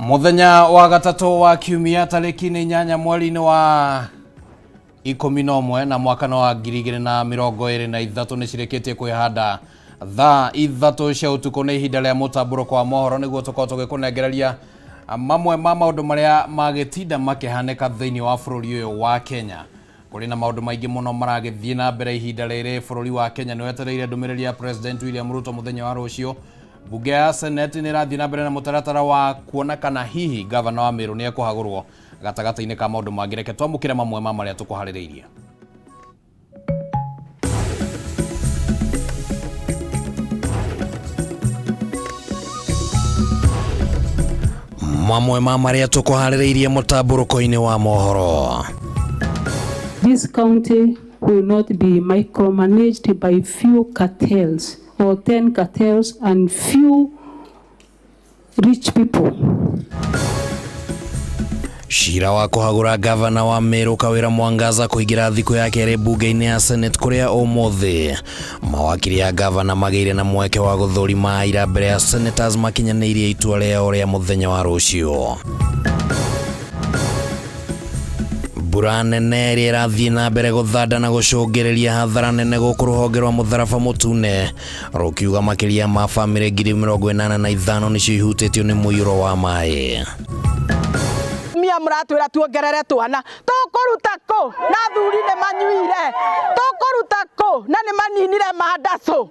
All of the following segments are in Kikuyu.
Muthenya wa gatatu wa kiumia tariki ni 8 mweri-inĩ wa 11 na mwaka wa 2023 nĩ cirĩkĩtie kwĩhanda thaa 3 cia ũtukũ. Nĩ ihinda rĩa mũtambũrũko wa mohoro nĩguo tũkorwo tũgĩkũnengereria mamwe ma maũndũ marĩa magĩtinda makĩhanĩka thĩinĩ wa bũrũri ũyũ wa Kenya. Kũrĩ na maũndũ maingĩ mũno maragĩthiĩ na mbere ihinda rĩrĩ. Bũrũri wa Kenya nĩ wetereire ndũmĩrĩri ya President William Ruto mũthenya wa rũciũ. Bunge ya Senate nĩ ĩrathiĩ na mbere na mũtaratara wa kuona kana hihi gavana wa Meru nĩ ekũhagũrwo gatagatĩ-inĩ ka maũndũ mangĩ. Reke twamũkĩre mamwe ma marĩa tũkũharĩrĩirie. Mamwe ma marĩa tũkũharĩrĩirie mũtambũrũko-inĩ wa mohoro. This county will not be micromanaged by few cartels or 10 cartels and few rich people. Cira wa kũhagũra gavana wa Meru Kawira Mwangaza kũingĩra thikũ ya kerĩ mbunge-inĩ ya Senate kũrĩa ũmũthĩ mawakiri a gavana magĩire na mweke wa gũthũrima aira mbere ya senators makinyanĩirie itua rĩao rĩa mũthenya wa rũciũ. Mbura nene ĩrĩa ĩrathiĩ na mbere gũthanda na gũcũngĩrĩria hathara nene gũkũ rũhonge rwa mũtharaba mũtune rũkiuga makĩria ma bamĩrĩ 85,000 nĩcio ihutĩtio nĩ mũiyũro wa maĩ. Mia mũratwĩra tuongerere twana, tũkũruta kũ na athuri nĩ manyuire, tũkũruta kũ na nĩ maninire mandacũ.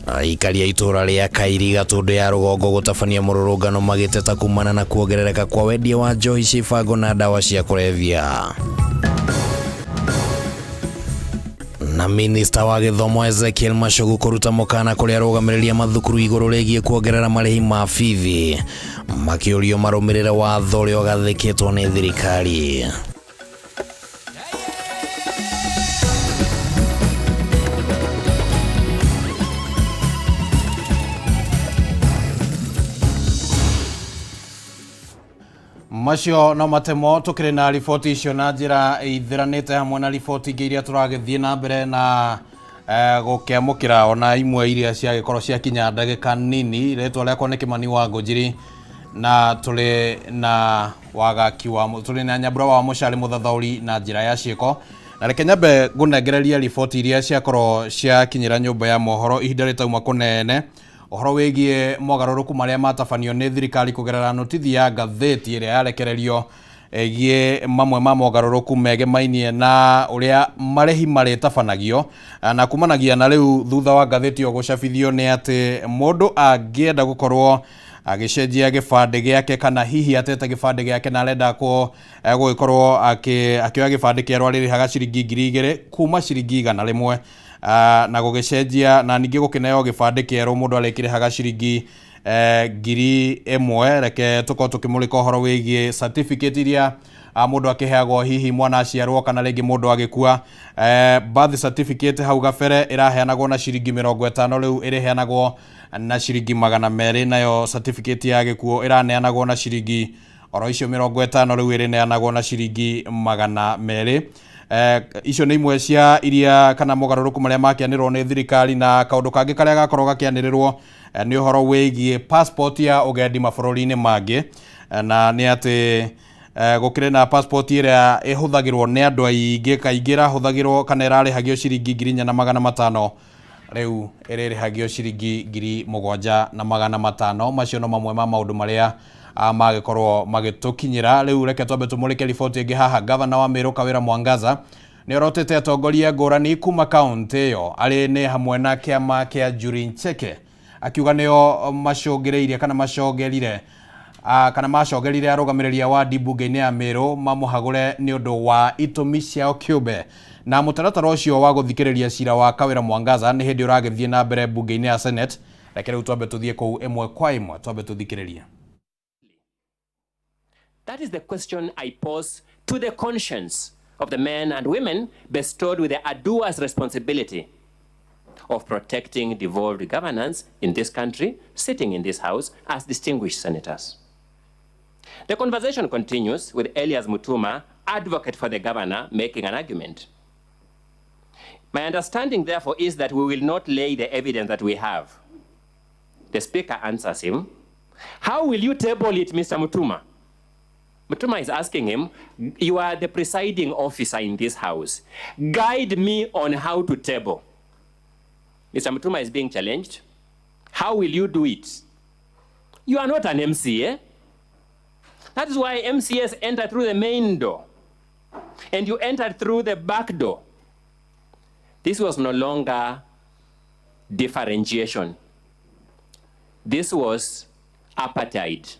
Aikari a itũra rĩa Kairi Gatũndũ ya rũgongo gũtabania mũrũrũngano magĩteta kumana na kuongerereka kwa wendia wa njohi cia ibango na ndawa cia kũrebia. Na minista wa gĩthomo Ezekiel Machogu kũruta mũkana kũrĩ arũgamĩrĩri a mathukuru igũrũ rĩgiĩ kuongerera marĩhi ma bithi makĩũrio marũmĩrĩre watho ũrĩa ũgathĩkĩtwo nĩ thirikari. Macio no matemo tukiri na riboti icio na njira ithiranite hamwe na riboti ingĩ iria tũragĩthiĩ na mbere na gũkĩamũkĩra ona imwe iria ciagĩkorwo ciakinya ndagĩka nini. Rĩtwa rĩakwa nĩ Kĩmani wa Ngũnjiri na tũrĩ na wagaki wa tũrĩ na Nyambura wa Mũcari mũthathaũri na njĩra ya ciĩko. Na reke nyambe ngũnengereria riboti iria ciakorwo ciakinyĩra nyũmba ya mohoro ihinda rĩtauma kũnene ũhoro wĩgiĩ mogarũrũku marĩa matabanio nĩ thirikari kũgerera notithi ya ngathĩti ĩrĩa yarekererio ĩgiĩ mamwe ma mogarũrũku megemainie na ũrĩa marĩhi marĩtabanagio na kumanagia na rĩu thutha wa ngathĩti ĩyo gũcabithio nĩ atĩ mũndũ angĩenda gũkorwo agĩcenjia gĩbandĩ gĩake kana hihi atete gĩbandĩ gĩake na arenda gũgĩkorwo akĩoya gĩbandĩ kĩerũ arĩrĩhaga ciringi 2,000 kuma ciringi 100 na gũgĩcenjia na ningĩ gũkĩneo gĩbandĩ kĩerũ mũndũ arĩkĩrĩhaga ciringi 1,000. Reke tũkorwo tũkĩmũrĩka ũhoro wĩgiĩ certificate iria mũndũ akĩheagwo hihi mwana aciarwo kana rĩngĩ mũndũ agĩkua. Birth certificate hau gabere ĩraheanagwo na ciringi 50, rĩu ĩrĩheanagwo na ciringi 200, nayo certificate ya gĩkuũ ĩraneanagwo na ciringi oro icio 50, rĩu ĩrĩneanagwo na ciringi 200. Icio nĩ imwe cia iria kana mogarũrũku marĩa makĩanĩrĩrwo nĩ thirikari. Na kaũndũ kangĩ karĩa gakorwo gakĩanĩrĩrwo nĩ ũhoro wĩgiĩ passport ya ũgendi mabũrũri-inĩ mangĩ, na nĩ atĩ gũkĩrĩ na passport ĩrĩa ĩhũthagĩrwo nĩ andũ aingĩ kaingĩ ĩrahũthagĩrwo kana ĩrarĩhagio ciringi 4,500, rĩu ĩrĩrĩhagio ciringi 7,500. Macio no mamwe ma maũndũ marĩa magĩkorwo magĩtũkinyĩra. Rĩu reke twambe tũmũrĩke riboti ĩngĩ haha. Gavana wa Meru Kawira Mwangaza nĩ orotete atongoria ngũrani kuma kaũntĩ ĩyo arĩ nĩ hamwe na kĩama kĩa Njuri Ncheke akiuga nĩo macũngĩrĩirie kana macongerire kana macogerire arũgamĩrĩri a wadi mbunge-inĩ ya Meru mamũhagũre nĩ ũndũ wa itũmi ciao kĩũmbe. Na mũtaratara ũcio wa gũthikĩrĩria cira wa Kawira Mwangaza nĩ hĩndĩ ũragĩthiĩ na mbere mbunge-inĩ ya Senate. Reke rĩu twambe tũthiĩ kũu ĩmwe kwa ĩmwe twambe tũthikĩrĩrie. That is the question I pose to the conscience of the men and women bestowed with the arduous responsibility of protecting devolved governance in this country, sitting in this house as distinguished senators. The conversation continues with Elias Mutuma, advocate for the governor, making an argument. My understanding, therefore, is that we will not lay the evidence that we have. The speaker answers him, How will you table it, Mr. Mutuma? Mutuma is asking him, you are the presiding officer in this house. Guide me on how to table. Mr. Mutuma is being challenged. How will you do it? You are not an MCA. That is why MCAs enter through the main door. And you enter through the back door. This was no longer differentiation. This was apartheid.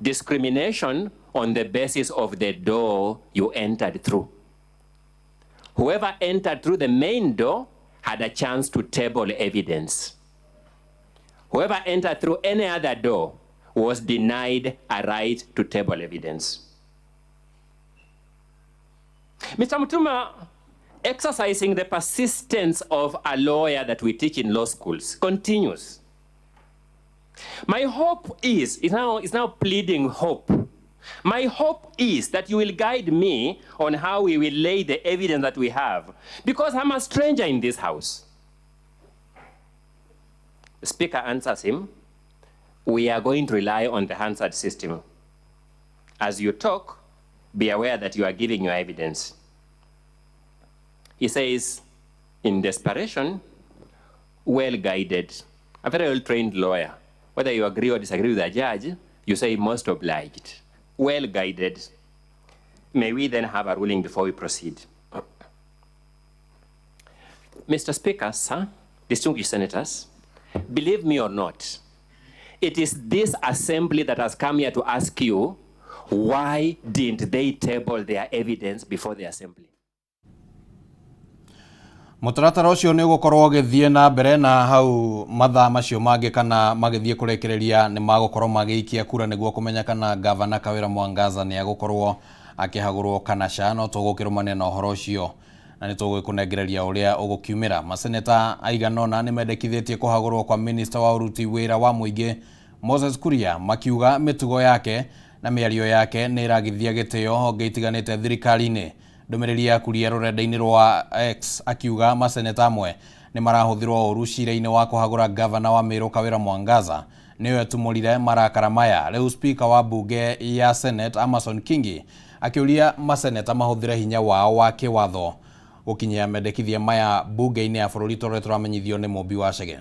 Discrimination on the basis of the door you entered through. Whoever entered through the main door had a chance to table evidence. Whoever entered through any other door was denied a right to table evidence. Mr. Mutuma, exercising the persistence of a lawyer that we teach in law schools, continues. My hope is now pleading hope. My hope is that you will guide me on how we will lay the evidence that we have, because I'm a stranger in this house. The Speaker answers him, we are going to rely on the Hansard system. As you talk, be aware that you are giving your evidence. He says, in desperation, well-guided, a very well-trained lawyer. Whether you agree or disagree with a judge, you say most obliged. Well-guided. May we then have a ruling before we proceed? Mr. Speaker, sir, distinguished senators, believe me or not, it is this assembly that has come here to ask you, why didn't they table their evidence before the assembly? Mũtaratara ũcio nĩ ũgũkorwo ũgĩthiĩ na mbere na hau mathaa macio mangĩ kana magĩthiĩ kũrĩkĩrĩria nĩ magũkorwo magĩikia kura nĩguo kũmenya kana gavana Kawĩra Mwangaza nĩ agũkorwo akĩhagũrwo kana ca. No tũgũkĩrũmania na ũhoro ũcio na nĩ tũgũkũnengereria ũrĩa ũgũkiumĩra. Maseneta aigana ũna nĩ mendekithĩtie kũhagũrwo kwa minista wa ũruti wĩra wa mũingĩ Moses Kuria, makiuga mĩtugo yake na mĩario yake nĩ ĩragithia gĩtĩo honge itiganĩte thirikari-inĩ. Ndũmĩrĩri ya Kuria rũrenda-inĩ rwa X akiuga maseneta amwe nĩ marahũthĩrwo ũru cira-inĩ wa kũhagũra gavana wa Meru Kawĩra Mwangaza nĩyo etumũrire marakara maya. Rĩu speaker wa bunge ya Senate Amason Kingi akĩũria maseneta mahũthĩre hinya wao wa kĩwatho gũkinyia mendekithia maya bunge-inĩ ya bũrũri tondũ tũramenyithio nĩ Mũmbi wa Chege.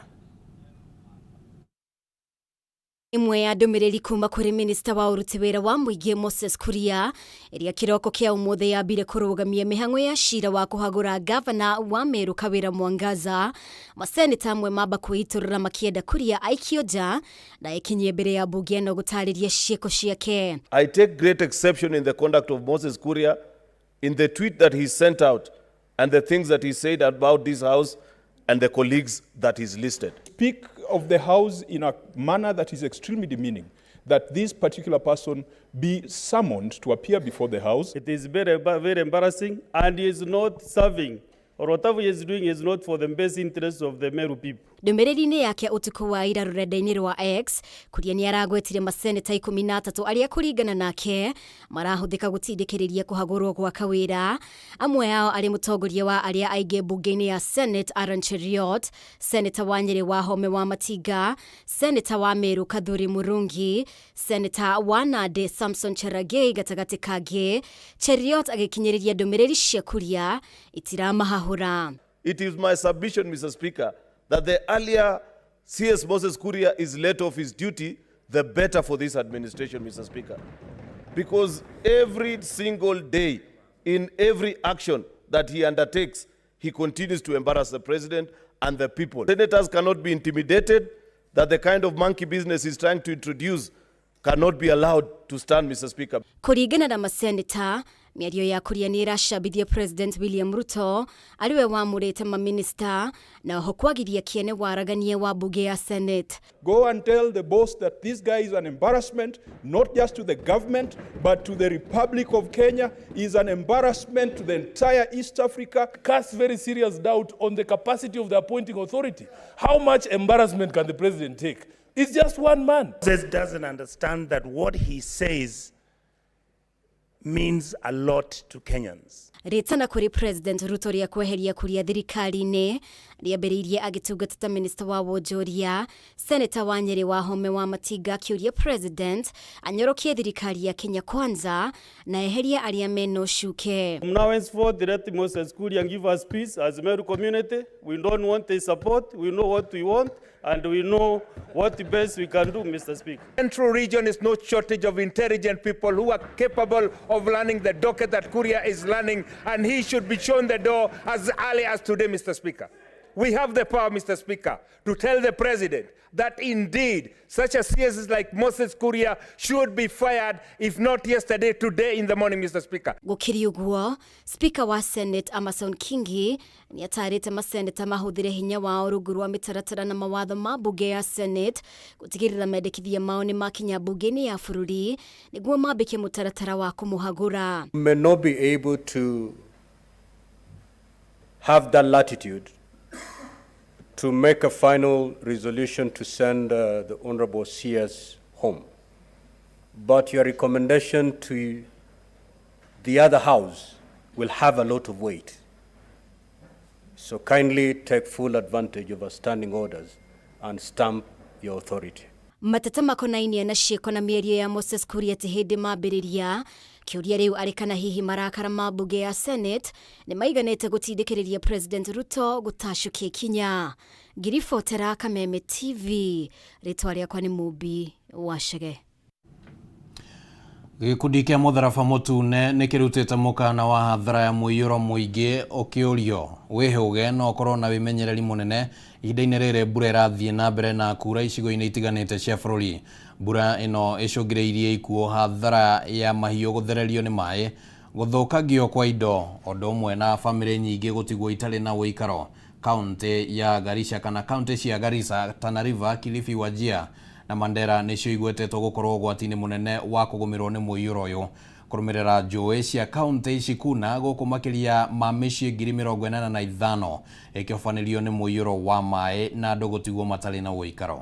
Imwe ya ndũmĩrĩri kuma kũrĩ minista wa ũruti wĩra wa mũingĩ Moses Kuria ĩrĩa kĩroko kĩa ũmũthĩ yambire kũrũgamia mĩhang'o ya cira wa kũhagũra gavana wa Meru Kawĩra Mwangaza. Maseneta amwe mamba kwĩitũrũra makĩenda Kuria aikio nja na ekinyie mbere ya bunge ĩno gũtarĩria ciĩko ciake. I take great exception in the conduct of Moses Kuria, in the tweet that he sent out and the things that he said about this house and the colleagues that he's listed. Speak of the house in a manner that is extremely demeaning, that this particular person be summoned to appear before the house. It is very, very embarrassing, and he is not serving, or whatever he is doing is not for the best interest of the Meru people. Ndũmĩrĩri-inĩ yake ũtukũ wa ira rũrenda-inĩ rwa X, Kuria nĩ aragwetire maseneta 13 arĩa kũringana nake marahũthĩka gũtindĩkĩrĩria kũhagũrwo gwa Kawĩra. Amwe ao arĩ mũtongoria wa arĩa aingĩ mbunge-inĩ ya Senate Aaron Cheruiyot, Seneta wa Nyĩrĩ Wahome wa Matinga, Seneta wa Meru Kathuri Murungi, Seneta wa Nandi Samson Cherargei gatagatĩ kangĩ. Cheruiyot agĩkinyĩrĩria ndũmĩrĩri cia Kuria itiramahahũra. It is my submission, Mr. Speaker, that the earlier CS Moses Kuria is let off his duty, the better for this administration, Mr. Speaker. Because every single day, in every action that he undertakes, he continues to embarrass the president and the people. Senators cannot be intimidated that the kind of monkey business he's trying to introduce cannot be allowed to stand, Mr. Speaker. Kũringana na maseneta, mĩario ya Kuria nĩ ĩracambithia President William Ruto arĩwe wamũrĩte maminista na oho kwagiria kĩene waragania wa bunge ya Senate. Go and tell the boss that this guy is an embarrassment, not just to the government, but to the Republic of Kenya. Is an embarrassment to the entire East Africa. Casts very serious doubt on the capacity of the appointing authority. How much embarrassment can the president take? It's just one man. Moses doesn't understand that what he says means a lot to Kenyans. Rĩtana kũrĩ President Ruto rĩa kweheria Kuria thirikari-inĩ Rĩambĩrĩirie agĩtungata ta minista wa wonjoria. Seneta wa Nyeri Wahome wa Matinga akĩũria president anyorokie thirikari ya Kenya Kwanza na eherie arĩa mena ũcuke. From now henceforth, let Moses Kuria give us peace as Meru community. We don't want his support. We know what we want and we know what the best we can do, Mr. Speaker. Central region is no shortage of intelligent people who are capable of learning the docket that Kuria is learning, and he should be shown the door as early as today, Mr. Speaker. We have the power, Mr. Speaker, to tell the president that indeed such a CS like Moses Kuria should be fired, if not yesterday, today in the morning, Mr. Speaker. Gũkĩrĩ ũguo, Speaker wa Senate Amason Kingi nĩ atarĩte maseneta mahũthĩre hinya wao rungu rwa mĩtaratara na mawatho ma mbunge ya Senate gũtigĩrĩra mendekithia mao nĩ makinya mbunge-inĩ ya bũrũri nĩguo mambĩke mũtaratara wa kũmũhagũra. May not be able to have that latitude to make a final resolution to send the Honorable CS home. But your recommendation to the other house will have a lot of weight. So kindly take full advantage of our standing orders and stamp your authority. Mateta makonainie na ciĩko na mĩario ya Moses Kuria ti hĩndĩ mambĩrĩria. Kĩũria rĩu arĩ kana hihi marakara ma mbunge ya Senate nĩ maiganĩte gũtindĩkĩrĩria President Ruto gũtacũkia ikinya. Ngiribotera Kameme TV, rĩtwa rĩakwa nĩ Mumbi wa Chege. Gĩkundi kĩa mũtharaba mũtune nĩ kĩrutĩte mũkana wa hathara ya mũiyũro mũingĩ ũkĩũrio wĩhũge na ũkorwo na wĩmenyereri mũnene ihinda-inĩ rĩrĩ mbura ĩrathiĩ na mbere na kura icigo-inĩ itiganĩte cia bũrũri. Mbura ĩno ĩcũngĩrĩirie ikuũ, hathara ya mahiũ gũthererio nĩ maĩ, gũthũkangio kwa indo, ũndũ ũmwe na bamĩrĩ nyingĩ gũtigwo itarĩ na ũikaro. Kaũntĩ ya Garissa kana kaũntĩ cia Garissa, Tana River, Kilifi, Wajir na Mandera nĩcio igwetetwo gũkorwo ũgwati-inĩ mũnene wa kũgũmĩrwo nĩ mũiyũro ũyũ. Kũrũmĩrĩra njũĩ cia kaũntĩ ici kuna gũkũ makĩria ma mĩciĩ 85,000 ĩkĩhobanĩrio nĩ mũiyũro wa maĩ na andũ gũtigwo matarĩ na ũikaro.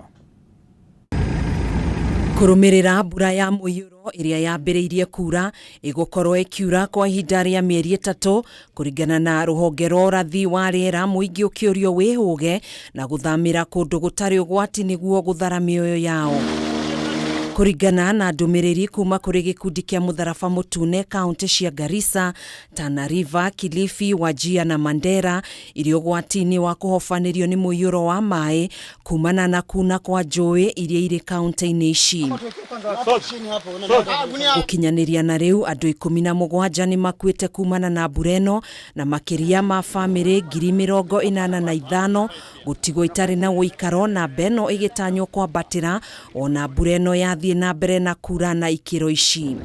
Kũrũmĩrĩra mbura ya mũiyũro ĩrĩa yambĩrĩirie kura ĩgũkorwo ĩkiura kwa ihinda rĩa mĩeri 3 kũringana na rũhonge rwa ũrathi wa rĩera, mũingĩ ũkĩũrio wĩhũge na gũthamĩra kũndũ gũtarĩ ũgwati nĩguo gũthara mĩoyo yao. Kũringana na ndũmĩrĩri kuma kũrĩ gĩkundi kĩa mũtharaba mũtune, kaũntĩ cia Garissa, Tana River, Kilifi, Wajir na Mandera irĩ ũgwati-inĩ wa kũhobanĩrio nĩ mũiyũro wa maĩ kumana na kuna kwa njũĩ iria irĩ kaũntĩ-inĩ ici. Gũkinyanĩria na rĩu andũ 17 nĩ makuĩte kumana na mbura ĩno na makĩria ma bamĩrĩ 85,000 gũtigwo itarĩ na ũikaro, na ĩno ĩgĩtanywo kwambatĩra ona mbura ĩno yathiĩ na mbere na kura na ikĩro ici.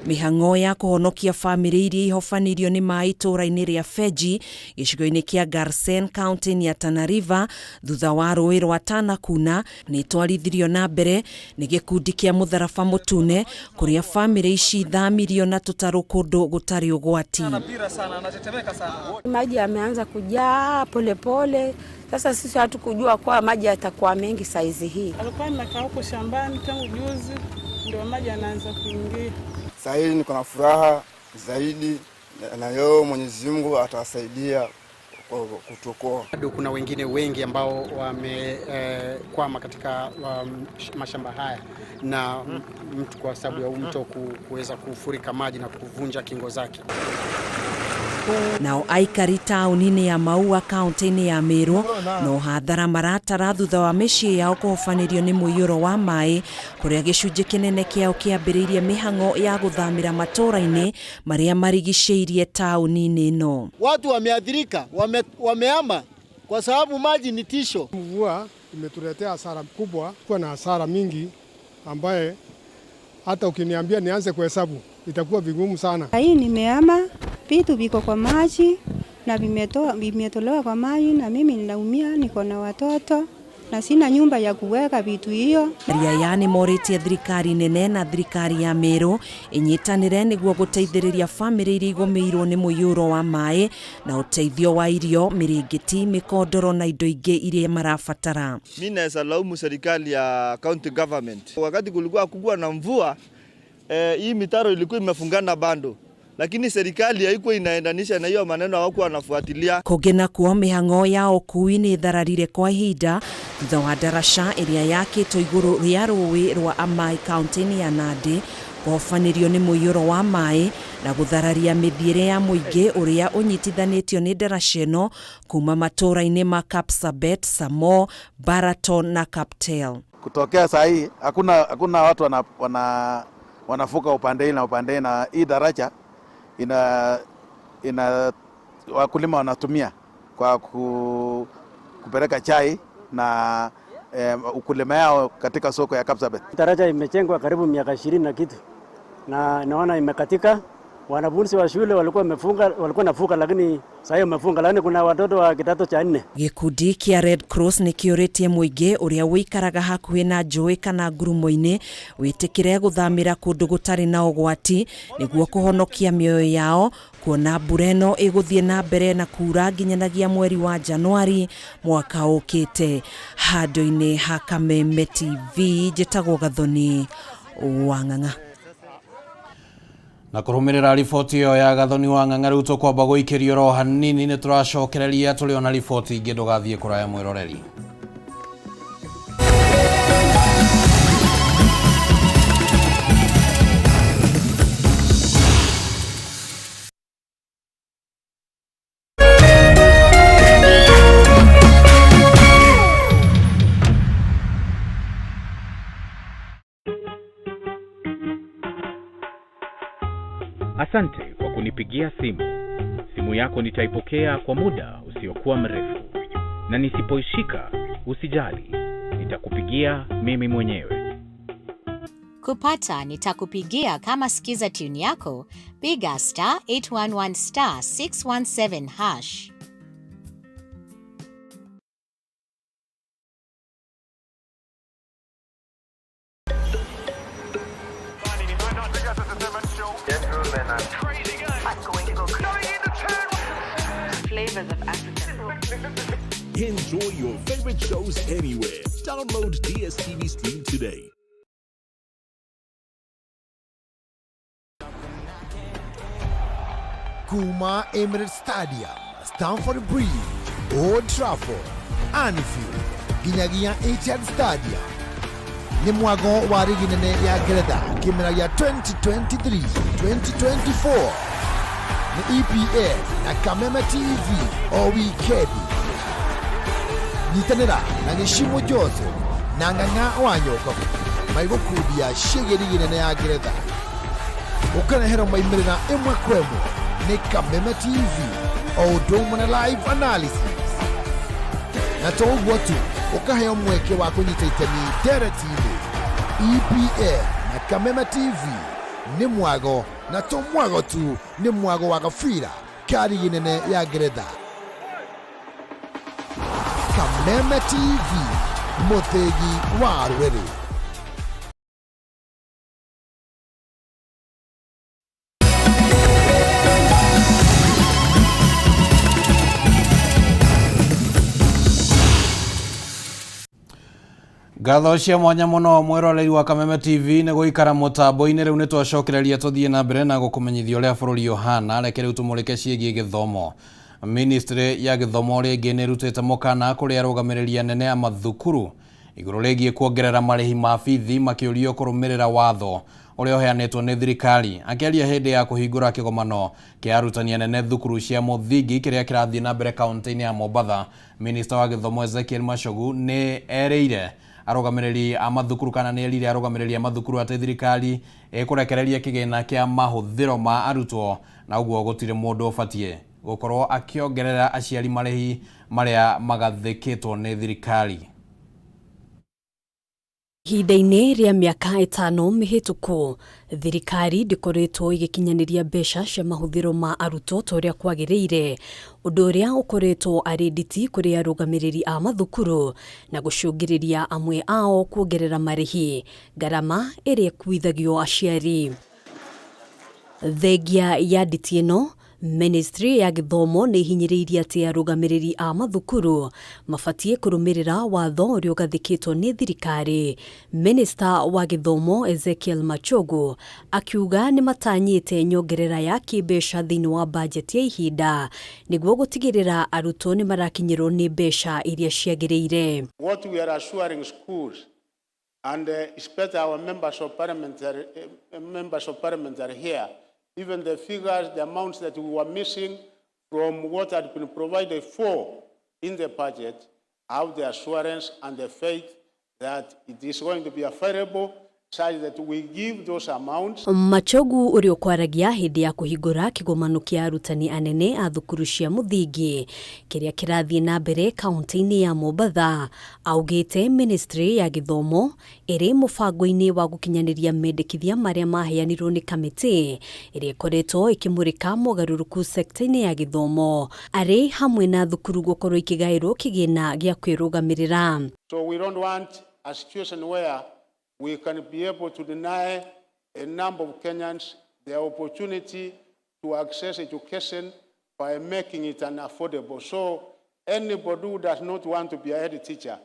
Mĩhang'o ya kũhonokia bamĩrĩ iria ihobanĩirio nĩ maĩ itũũra-inĩ rĩa Feji gĩcigo-inĩ kĩa Garsen kaũntĩ-inĩ ya Tana River thutha wa rũĩ rwa Tana kuna nĩ itwarithirio na mbere nĩ gĩkundi kĩa mũtharaba mũtune kũrĩa bamĩrĩ ici ithamirio na tũtarũ kũndũ gũtarĩ ũgwati. Maji yameanza kujaa polepole. Sasa sisi hatukujua kwa maji yatakuwa mengi saizi hii. Alikuwa amekaa huko shambani tangu juzi, ndio maji yanaanza kuingia. Sasa hivi niko na furaha zaidi na leo Mwenyezi Mungu atawasaidia kutuokoa. Bado kuna wengine wengi ambao wamekwama katika mashamba haya na mtu kwa sababu ya mto kuweza kufurika maji na kuvunja kingo zake. Nao aikari taũni-inĩ ya Maua kaũntĩ-inĩ ya Meru no hathara maratara thutha wa mĩciĩ yao kũhobanĩrio nĩ mũiyũro wa maĩ kũrĩa gĩcunjĩ kĩnene kĩao kĩambĩrĩirie mĩhang'o ya gũthamĩra matũũra-inĩ marĩa marigicĩirie taũni-inĩ ĩno. Watu wameathirika, wameama kwa sababu maji ni tisho. Mvua imetuletea hasara kubwa, kuwa na hasara mingi ambaye hata ukiniambia nianze kuhesabu itakuwa vigumu sana. Hii nimeama, vitu viko kwa maji na vimetolewa kwa maji na mimi ninaumia, niko na watoto na sina nyumba ya kuweka vitu hiyo. Aya nĩ morĩtie thirikari nene na thirikari ya Meru ĩnyitanĩre nĩguo gũteithĩrĩria bamĩrĩ iria igũmĩirwo nĩ mũiyũro wa maĩ na ũteithio wa irio, mĩrĩngĩti, mĩkondoro na indo ingĩ iria marabatara. Mimi naweza laumu serikali ya county government. Wakati kulikuwa kubwa na mvua, hii mitaro ilikuwa imefungana bando. lakini serikali haikuwa inaendanisha na hiyo maneno, hawakuwa wanafuatilia. Kũngĩ nakuo mĩhang'o ya ũkui nĩ ĩthararire kwa ihinda thutha wa ndaraca ĩrĩa yakĩtwo igũrũ rĩa rũĩ rwa Amai kaunti-inĩ ya Nandi kũhobanĩrio nĩ mũiyũro wa maĩ na gũthararia mĩthiĩre ya mũingĩ ũrĩa ũnyitithanĩtio nĩ ndaraca ĩno kuma matũũra-inĩ ma Kapsabet, Samo, Baraton na Kaptel. Kutokea saa hii hakuna, hakuna watu wana, wana, wanavuka upande hii na upande hii, na hii daraja ina, ina wakulima wanatumia kwa ku, kupeleka chai na ukulima yao katika soko ya Kapsabet. Daraja imejengwa karibu miaka 20 na kitu na naona imekatika. Wanafunzi wa shule walikuwa wamefunga, walikuwa navuka, lakini sasa hiyo wamefunga, lakini kuna watoto wa kidato cha nne. Gĩkundi kĩa Red Cross nĩ kĩũrĩtie mũingĩ ũrĩa ũikaraga hakuhĩ na njũĩ kana ngurumo-inĩ wĩtĩkĩre gũthamĩra kũndũ gũtarĩ na ũgwati nĩguo kũhonokia mĩoyo yao kuona mbura ĩno ĩgũthiĩ na mbere na kuura nginyanagia mweri wa Januari mwaka ũkĩte. Handũ-inĩ ha Kameme TV njĩtagwo Gathoni Wang'ang'a. Na kũrũmĩrĩra riboti ĩyo ya Gathoni wa Ng'ang'a rĩu tũkwamba gũikĩrio oro hanini nĩ tũracokereria tũrĩ ona riboti ingĩ ndũgathiĩ kũraya mwĩroreri. Asante kwa kunipigia simu. Simu yako nitaipokea kwa muda usiokuwa mrefu, na nisipoishika usijali, nitakupigia mimi mwenyewe. Kupata nitakupigia kama skiza tune yako, piga star 811 star 617 hash. Flavors of Africa. Enjoy your favorite shows anywhere. Download DSTV Stream today. Kuma Emirates Stadium, Stamford Bridge, Old Trafford, Anfield nginyagia Etihad Stadium nĩ mwago wa rigi nene ya Ngeretha kĩmera gĩa 2023-2024 nĩ EPL na Kameme TV o wikendi. Nyitanĩra na Gĩcimo Joseph na Ng'ang'a wa Nyokabu maigũkundia ciĩgiĩ rigi nene ya Ngeretha ũkareherwo maimĩrĩra ĩmwe kwa ĩmwe nĩ Kameme TV o ũndũ ũmwe na live analysis na to ũguo tu ũkaheo mweke wa kũnyita itemi ndereti-inĩ. EPL na Kameme TV nĩ mwago na to mwago tu, nĩ mwago wa gabira ka rigi nene ya Ngeretha. Kameme TV mũthĩgi wa rũrĩrĩ. Ngatho cia mwanya muno mwiroreri wa Kameme TV nĩ gũikara mũtambo-inĩ rĩu nĩ twacokereria tũthiĩ na mbere na gũkũmenyithia ũrĩa bũrũri ũhana. Reke rĩu tũmũrĩke ciĩgiĩ gĩthomo. Ministry ya gĩthomo rĩngĩ nĩ ĩrutĩte mũkana kũrĩ arũgamĩrĩri anene a mathukuru igũrũ rĩgiĩ kuongerera marĩhi ma bithi makĩũrio kũrũmĩrĩra watho ũrĩa ũheanĩtwo nĩ thirikari. Akĩaria hĩndĩ ya kũhingũra kĩgomano kĩa arutani anene thukuru cia mũthingi kĩrĩa kĩrathiĩ na mbere kaunti-inĩ ya Mombatha, minista wa gĩthomo Ezekiel Machogu nĩ erĩire arũgamĩrĩri a mathukuru kana nĩ erire arũgamĩrĩri a mathukuru atĩ thirikari ĩkũrekereria kĩgĩna kĩa mahũthĩro ma arutwo na ũguo gũtirĩ mũndũ ũbatiĩ gũkorwo akĩongerera aciari marĩhi marĩa magathĩkĩtwo nĩ thirikari. Ihinda-inĩ rĩa mĩaka 5 mĩhĩtũku, thirikari ndĩkoretwo ĩgĩkinyanĩria mbeca cia mahũthĩro ma arutwo ta ũrĩa kwagĩrĩire, ũndũ ũrĩa ũkoretwo arĩ nditi kũrĩ arũgamĩrĩri a mathukuru na gũcũngĩrĩria amwe ao kuongerera marĩhi, ngarama ĩrĩa ĩkuithagio aciari. Thengia ya nditi ĩno, Ministry ya gĩthomo nĩ ihinyĩrĩirie atĩ arũgamĩrĩri a mathukuru mabatiĩ kũrũmĩrĩra watho ũrĩa ũgathĩkĩtwo nĩ thirikari. Minista wa gĩthomo Ezekiel Machogu akiuga nĩ matanyĩte nyongerera ya kĩmbeca thĩinĩ wa bajeti ya ihinda nĩguo gũtigĩrĩra arutwo nĩ marakinyĩrwo nĩ mbeca iria ciagĩrĩire. What we are assuring schools and it's better our members of parliament are, members of parliament are here. Even the figures, the amounts that we were missing from what had been provided for in the budget, have the assurance and the faith that it is going to be available such that we give those amounts. Machogu ũrĩa ũkwaragia hĩndĩ ya kũhingũra kĩgomano kĩa arutani anene a thukuru cia mũthingi kĩrĩa kĩrathiĩ na mbere kaunti-inĩ ya Mombatha augĩte ministry ya gĩthomo ĩrĩ mũbango-inĩ wa gũkinyanĩria mendekithia marĩa maheanirwo nĩ kamĩtĩ ĩrĩa ĩkoretwo ĩkĩmũrĩka mogarũrũku sekta-inĩ ya gĩthomo arĩ hamwe na thukuru gũkorwo ikĩgaĩrwo kĩgĩna gĩa kwĩrũgamĩrĩra. So we don't want a situation where we can be able to deny a number of Kenyans the opportunity to access education by making it unaffordable. So anybody who does not want to be a head teacher,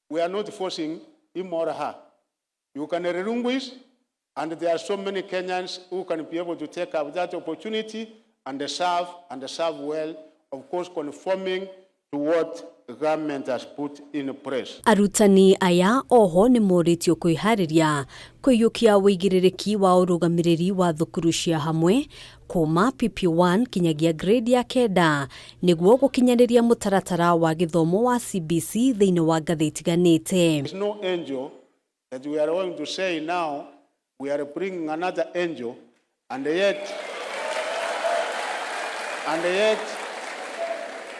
we are not forcing him or her. You can relinquish, and there are so many Kenyans who can be able to take up that opportunity and serve well, of course, conforming to what the government has put in place. Arutani aya oho nĩ morĩtio kwĩharĩria kũiyũkia ũigĩrĩrĩki wa ũrũgamĩrĩri wa thukuru cia hamwe kuma PP1 kinyagia grade ya kenda nĩguo gũkinyanĩria mũtaratara wa gĩthomo wa CBC thĩinĩ wa ngathĩ itiganĩte. There's no angel that we are going to say now we are bringing another angel, and yet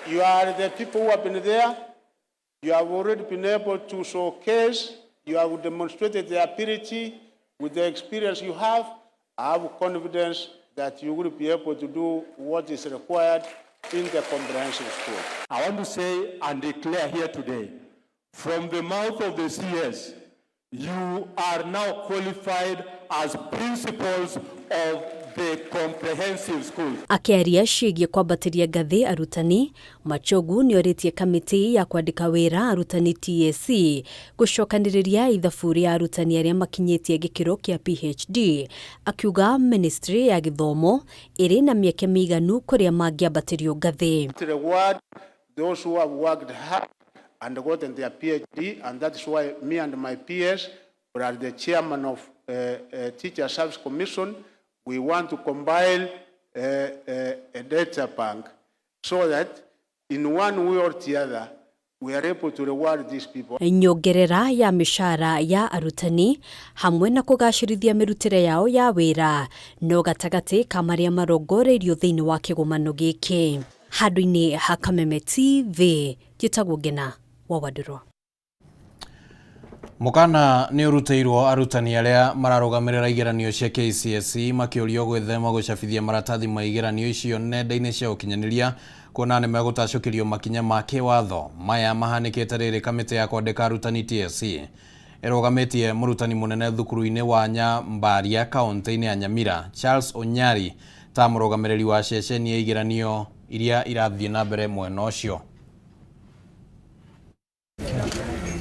you are the people who have been there. You have already been able to showcase, you have demonstrated the ability with the experience you have. I have confidence that you will be able to do what is required in the comprehensive school. I want to say and declare here today, from the mouth of the CS, you are now qualified as principals of the comprehensive schools. Akĩaria ciĩgiĩ kwambatĩria ngathĩ arutani, Machogu nĩorĩtie kamĩtĩ ya kwandĩka wĩra arutani TSC gũcokanĩrĩria ithabu rĩa arutani arĩa makinyĩtie gĩkĩro kĩa PhD, akiuga ministry ya gĩthomo ĩrĩ na mĩeke mĩiganu kũrĩa mangĩambatĩrio ngathĩ. To reward those who have worked hard and gotten their PhD, and that's why me and my peers, but as the chairman of Teacher Service Commission, we want to compile a data bank so that in one way or the other, we are able to reward these people. Nyongerera ya mĩcara ya arutani hamwe na kũgacĩrithia mĩrutĩre yao ya wĩra no gatagatĩ ka marĩa marongoreirio thĩinĩ wa kĩgomano gĩkĩ. Handũ-inĩ ha Kameme TV, njĩtagwo Ngena wa Wandũrwa. Mũkana nĩ ũrutĩirwo arutani arĩa mararũgamĩrĩra igeranio cia KCSE makĩũrio gwĩthema gũcabithia maratathi ma igeranio icio nenda-inĩ cia ũkinyanĩria kuona nĩ megũtacũkĩrio makinya ma kĩwatho. Maya mahanĩkĩte rĩrĩ kamĩtĩ ya kwandĩka arutani TSC ĩrũgamĩtie mũrutani mũnene thukuru-inĩ wa Nyambaria kaunti-inĩ ya Nyamira Charles Onyari ta mũrũgamĩrĩri wa ceceni ya igeranio iria irathiĩ na mbere mwena ũcio.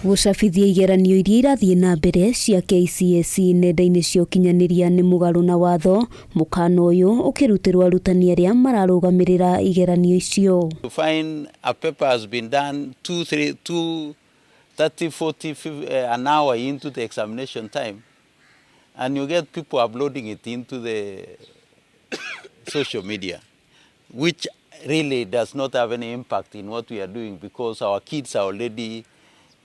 Gũcabithia igeranio iria irathiĩ na mbere cia KCSE nenda-inĩ cia ũkinyanĩria nĩ mũgarũ na watho, mũkana ũyũ ũkĩrutĩrwo arutani arĩa mararũgamĩrĩra igeranio icio. To find a paper has been done 2, 3, 2, 30, 40, 50, an hour into the examination time, and you get people uploading it into the social media, which really does not have any impact in what we are doing because our kids are already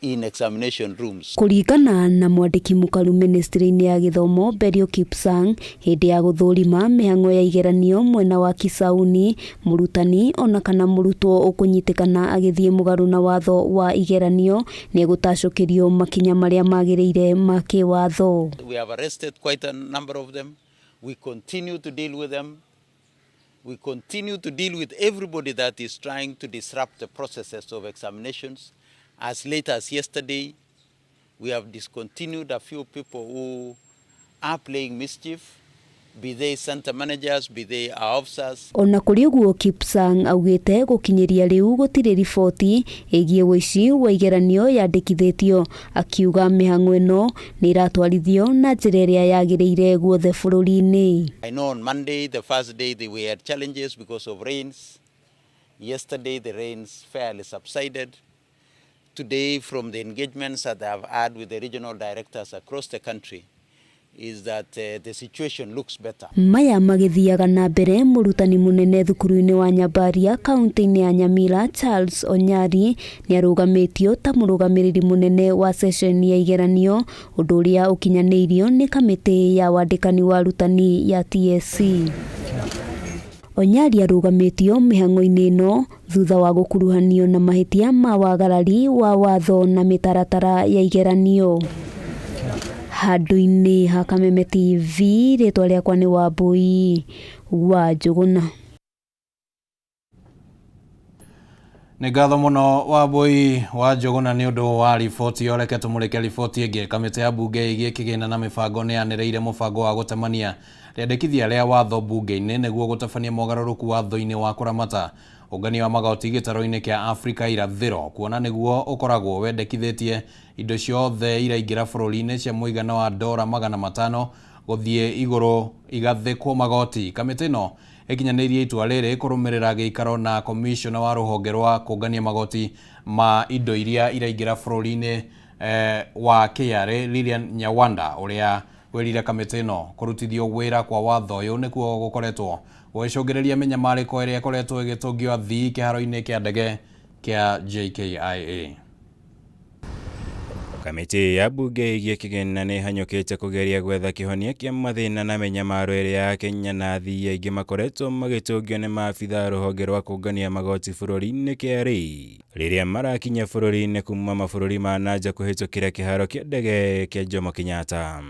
in examination rooms. Kũringana na mwandĩki mũkaru ministry-inĩ ya gĩthomo Belio Kipsang, hĩndĩ ya gũthũrima mĩhang'o ya igeranio mwena wa Kisauni, mũrutani ona kana mũrutwo ũkũnyitĩkana agĩthiĩ mũgarũ na watho wa igeranio nĩ egũtacũkĩrio makinya marĩa magĩrĩire ma kĩwatho. We have arrested quite a number of them. We continue to deal with them. We continue to deal with everybody that is trying to disrupt the processes of examinations. As late as yesterday, we have discontinued a few people who are playing mischief. Be they center managers, be they our officers. Ona kũrĩ ũguo, Kipsang augĩte gũkinyĩria rĩu gũtirĩ riboti ĩgiĩ ũici wa igeranio yandĩkithĩtio, akiuga mĩhang'o ĩno nĩ ĩratwarithio na njĩra ĩrĩa yagĩrĩire guothe bũrũri-inĩ. I know on Monday, the first day, we had challenges because of rains. Yesterday, the rains fairly subsided. Today, from the engagements that I've had with the regional directors across the country, is that the situation looks better. Maya magĩthiaga na mbere, mũrutani mũnene thukuru-inĩ wa Nyambaria kaunti-inĩ ya Nyamira, Charles Onyari, nĩ arũgamĩtio ta mũrũgamĩrĩri mũnene wa ceceni ya igeranio, ũndũ ũrĩa ũkinyanĩirio nĩ kamĩtĩ ya wandĩkani wa arutani ya TSC. Onyari arũgamĩtio mĩhang'o-inĩ ĩno thutha wa gũkuruhanio na mahĩtia ma wagarari wa watho na mĩtaratara ya igeranio. Handũ-inĩ ha Kameme TV, rĩtwa rĩakwa nĩ Wambui wa Njũgũna. Nĩ ngatho mũno Wambui wa Njũgũna nĩ ũndũ wa riboti ĩyo. Reke tũmũrĩke riboti ĩngĩ. Kamĩtĩ ya mbunge ĩgiĩ kĩgĩna na mĩbango nĩ yanĩrĩire mũbango wa gũtemania rĩandĩkithia rĩa watho mbunge-inĩ nĩguo gũtabania mogarũrũku watho-inĩ wa kũramata ũngania wa magoti gĩtarũ-inĩ kĩa Afrika irathĩro, kuona nĩguo ũkoragwo wendekithĩtie indo ciothe iraingĩra bũrũri-inĩ cia mũigana wa dora 500 gũthiĩ igũrũ igathĩkwo magoti. Kamĩtĩ ĩno ĩkinyanĩirie itua rĩrĩ kũrũmĩrĩra gĩikaro na komishona wa rũhonge rwa kũngania magoti ma indo iria iraingĩra bũrũri-inĩ wa KRA Lilian Nyawanda, ũrĩa wĩrire kamĩtĩ ĩno kũrutithio wĩra kwa watho ũyũ nĩkuo gũkoretwo gũgĩcũngĩrĩria mĩnyamarĩko ĩrĩa ĩkoretwo ĩgĩtũngio athii kĩharo-inĩ kĩa ndege kĩa JKIA. Kamĩtĩ ya mbunge ĩgiĩ kĩgĩna nĩ ĩhanyũkĩte kũgeria gwetha kĩhonia kĩa mathĩna na mĩnyamaro ĩrĩa Akenya na athii aingĩ makoretwo magĩtũngio nĩ maabitha a rũhonge rwa kũngania magoti bũrũri-inĩ KRA rĩrĩa marakinya bũrũri-inĩ kuma mabũrũri ma nanja kũhĩtũkĩra kĩharo kĩa ndege kĩa Jomo Kenyatta.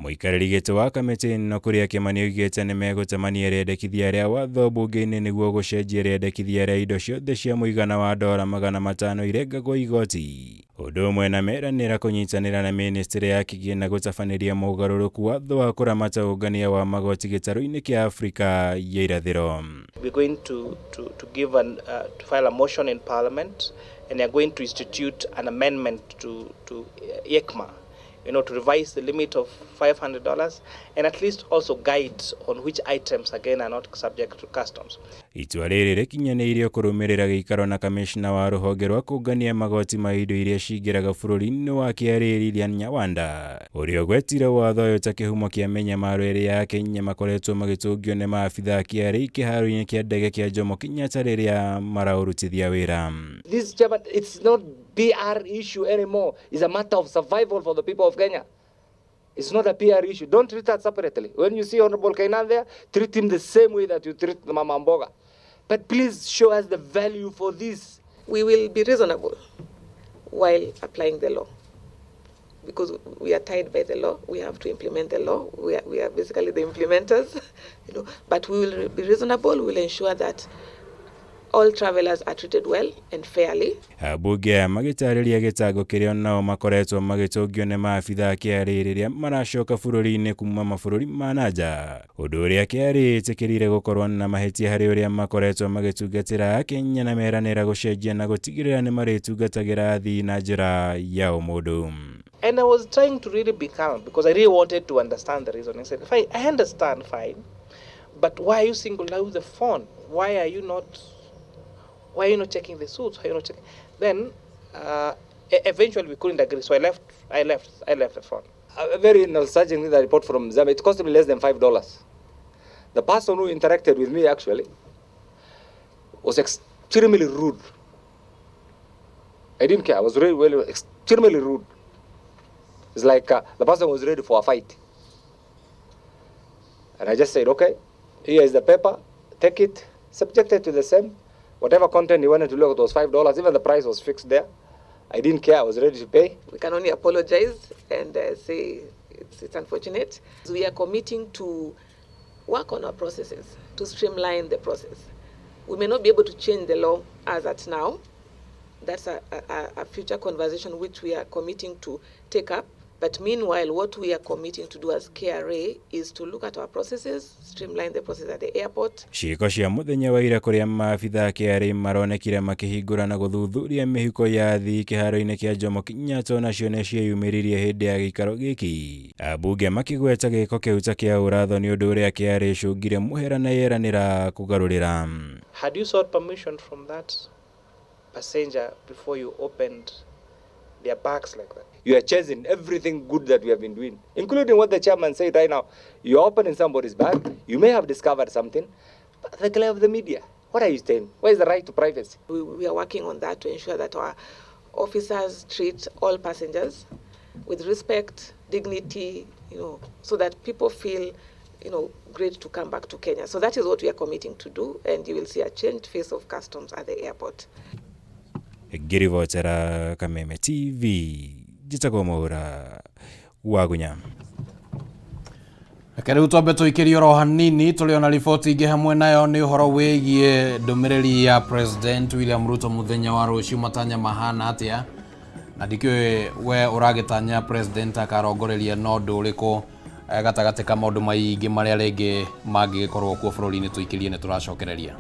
Mũikarĩri gĩtĩ wa kamĩtĩ ĩno Kuria Kimani oigĩte nĩ megũtemania rĩendekithia rĩa watho mbunge-inĩ nĩguo gũcenjia rĩendekithia rĩa indo ciothe cia mũigana wa dora 500 irengagwo igoti. Ũndũ ũmwe na meranĩra kũnyitanĩra na ministry ya kĩgĩna gũtabanĩria mũgarũrũku watho wa kũramata ũngania wa magoti gĩtarũ-inĩ kĩa Afrika ya irathĩro. We're going to give an to file a motion in Parliament, and they are going to institute an amendment to ECMA, to revise the limit of $500 and at least also guides on which items again are not subject to customs. Itua rĩrĩ rĩkinyanĩirio kũrũmĩrĩra gĩikaro na kamishna wa rũhonge rwa kũngania magoti ma indo iria cingĩraga bũrũri-inĩ wa KRA Lilian Nyawanda, ũrĩa ũgwetire watho ũyũ ta kĩhumo kĩa mĩnyamaro ĩrĩa Akenya makoretwo magĩtũngio nĩ maabitha a KRA kĩharo-inĩ kĩa ndege kĩa Jomo Kenyatta rĩrĩa maraũrutithia wĩra. This, Chairman, it's not PR issue anymore. It's a matter of survival for the people of Kenya. It's not a PR issue. Don't treat that separately. When you see Honorable Kainan there, treat him the same way that you treat the Mama Mboga. But please show us the value for this. We will be reasonable while applying the law, because we are tied by the law. We have to implement the law. We are basically the implementers, But we will be reasonable. We will ensure that all travelers are treated well and fairly. Ambunge aya magĩtarĩria gĩtango kĩrĩa nao makoretwo magĩtũngio nĩ maabitha a KRA rĩrĩa maracoka bũrũri-inĩ kuma mabũrũri ma nanja, ũndũ ũrĩa KRA ĩtĩkĩrire gũkorwo na mahĩtia harĩ ũrĩa makoretwo magĩtungatĩra Akenya na meranĩra gũcenjia na gũtigĩrĩra nĩ marĩtungatagĩra athii na njĩra ya ũmũndũ. And I was trying to really be calm because I really wanted to understand the reason. I said, fine, I understand, fine, but why are you single out the phone? Why are you not checking the suits? Why are you not checking? Then eventually we couldn't agree, so I left the phone. A very nostalgic thing, that report from Zambia, it cost me less than $5. The person who interacted with me actually was extremely rude. I didn't care. I was really, really extremely rude. It's like the person was ready for a fight. And I just said, okay, here is the paper, take it, subjected to the same. Whatever content you wanted to look at was $5. Even the price was fixed there. I didn't care. I was ready to pay. We can only apologize and say it's unfortunate. We are committing to work on our processes, to streamline the process. We may not be able to change the law as at now. That's a future conversation which we are committing to take up. But meanwhile, what we are committing to do as KRA is to look at our processes, streamline the process at the airport. Ciĩko cia mũthenya wa ira kũrĩa maabithaa a KRA maronekire makĩhingũra na gũthuthuria mĩhuko ya athii kĩharo-inĩ kĩa Jomo Kenyatta onacio nĩ cieyumĩririe hĩndĩ ya gĩikaro gĩkĩ. Ambunge makĩgweta gĩko kĩu ta kĩa ũra-thoni ũndũ ũrĩa KRA ĩcũngire mũhera na yeranĩra kũgarũrĩra. Had you sought permission from that passenger before you opened their bags like that? You are chasing everything good that we have been doing, including what the chairman said right now. You are opening somebody's bag, you may have discovered something, but the glare of the media. What are you saying? Where is the right to privacy? We, we are working on that to ensure that our officers treat all passengers with respect, dignity, you know, so that people feel, you know, great to come back to Kenya. So that is what we are committing to do, and you will see a changed face of customs at the airport. Ngĩribotera Kameme TV, njĩtagwo Mwaũra Wagunya. Reke rĩu twambe tũikĩrie oro hanini tũrĩ ona riboti ingĩ hamwe nayo nĩ ũhoro wĩgiĩ ndũmĩrĩri ya President William Ruto mũthenya wa rũciũ matanya mahana atĩa na ndikĩũĩ we ũragĩtanya President akarongoreria na ũndũ ũrĩkũ eh, gatagatĩ ka maũndũ maingĩ marĩa rĩngĩ mangĩgĩkorwo kuo bũrũri-inĩ tũikĩrie nĩ tũracokereria.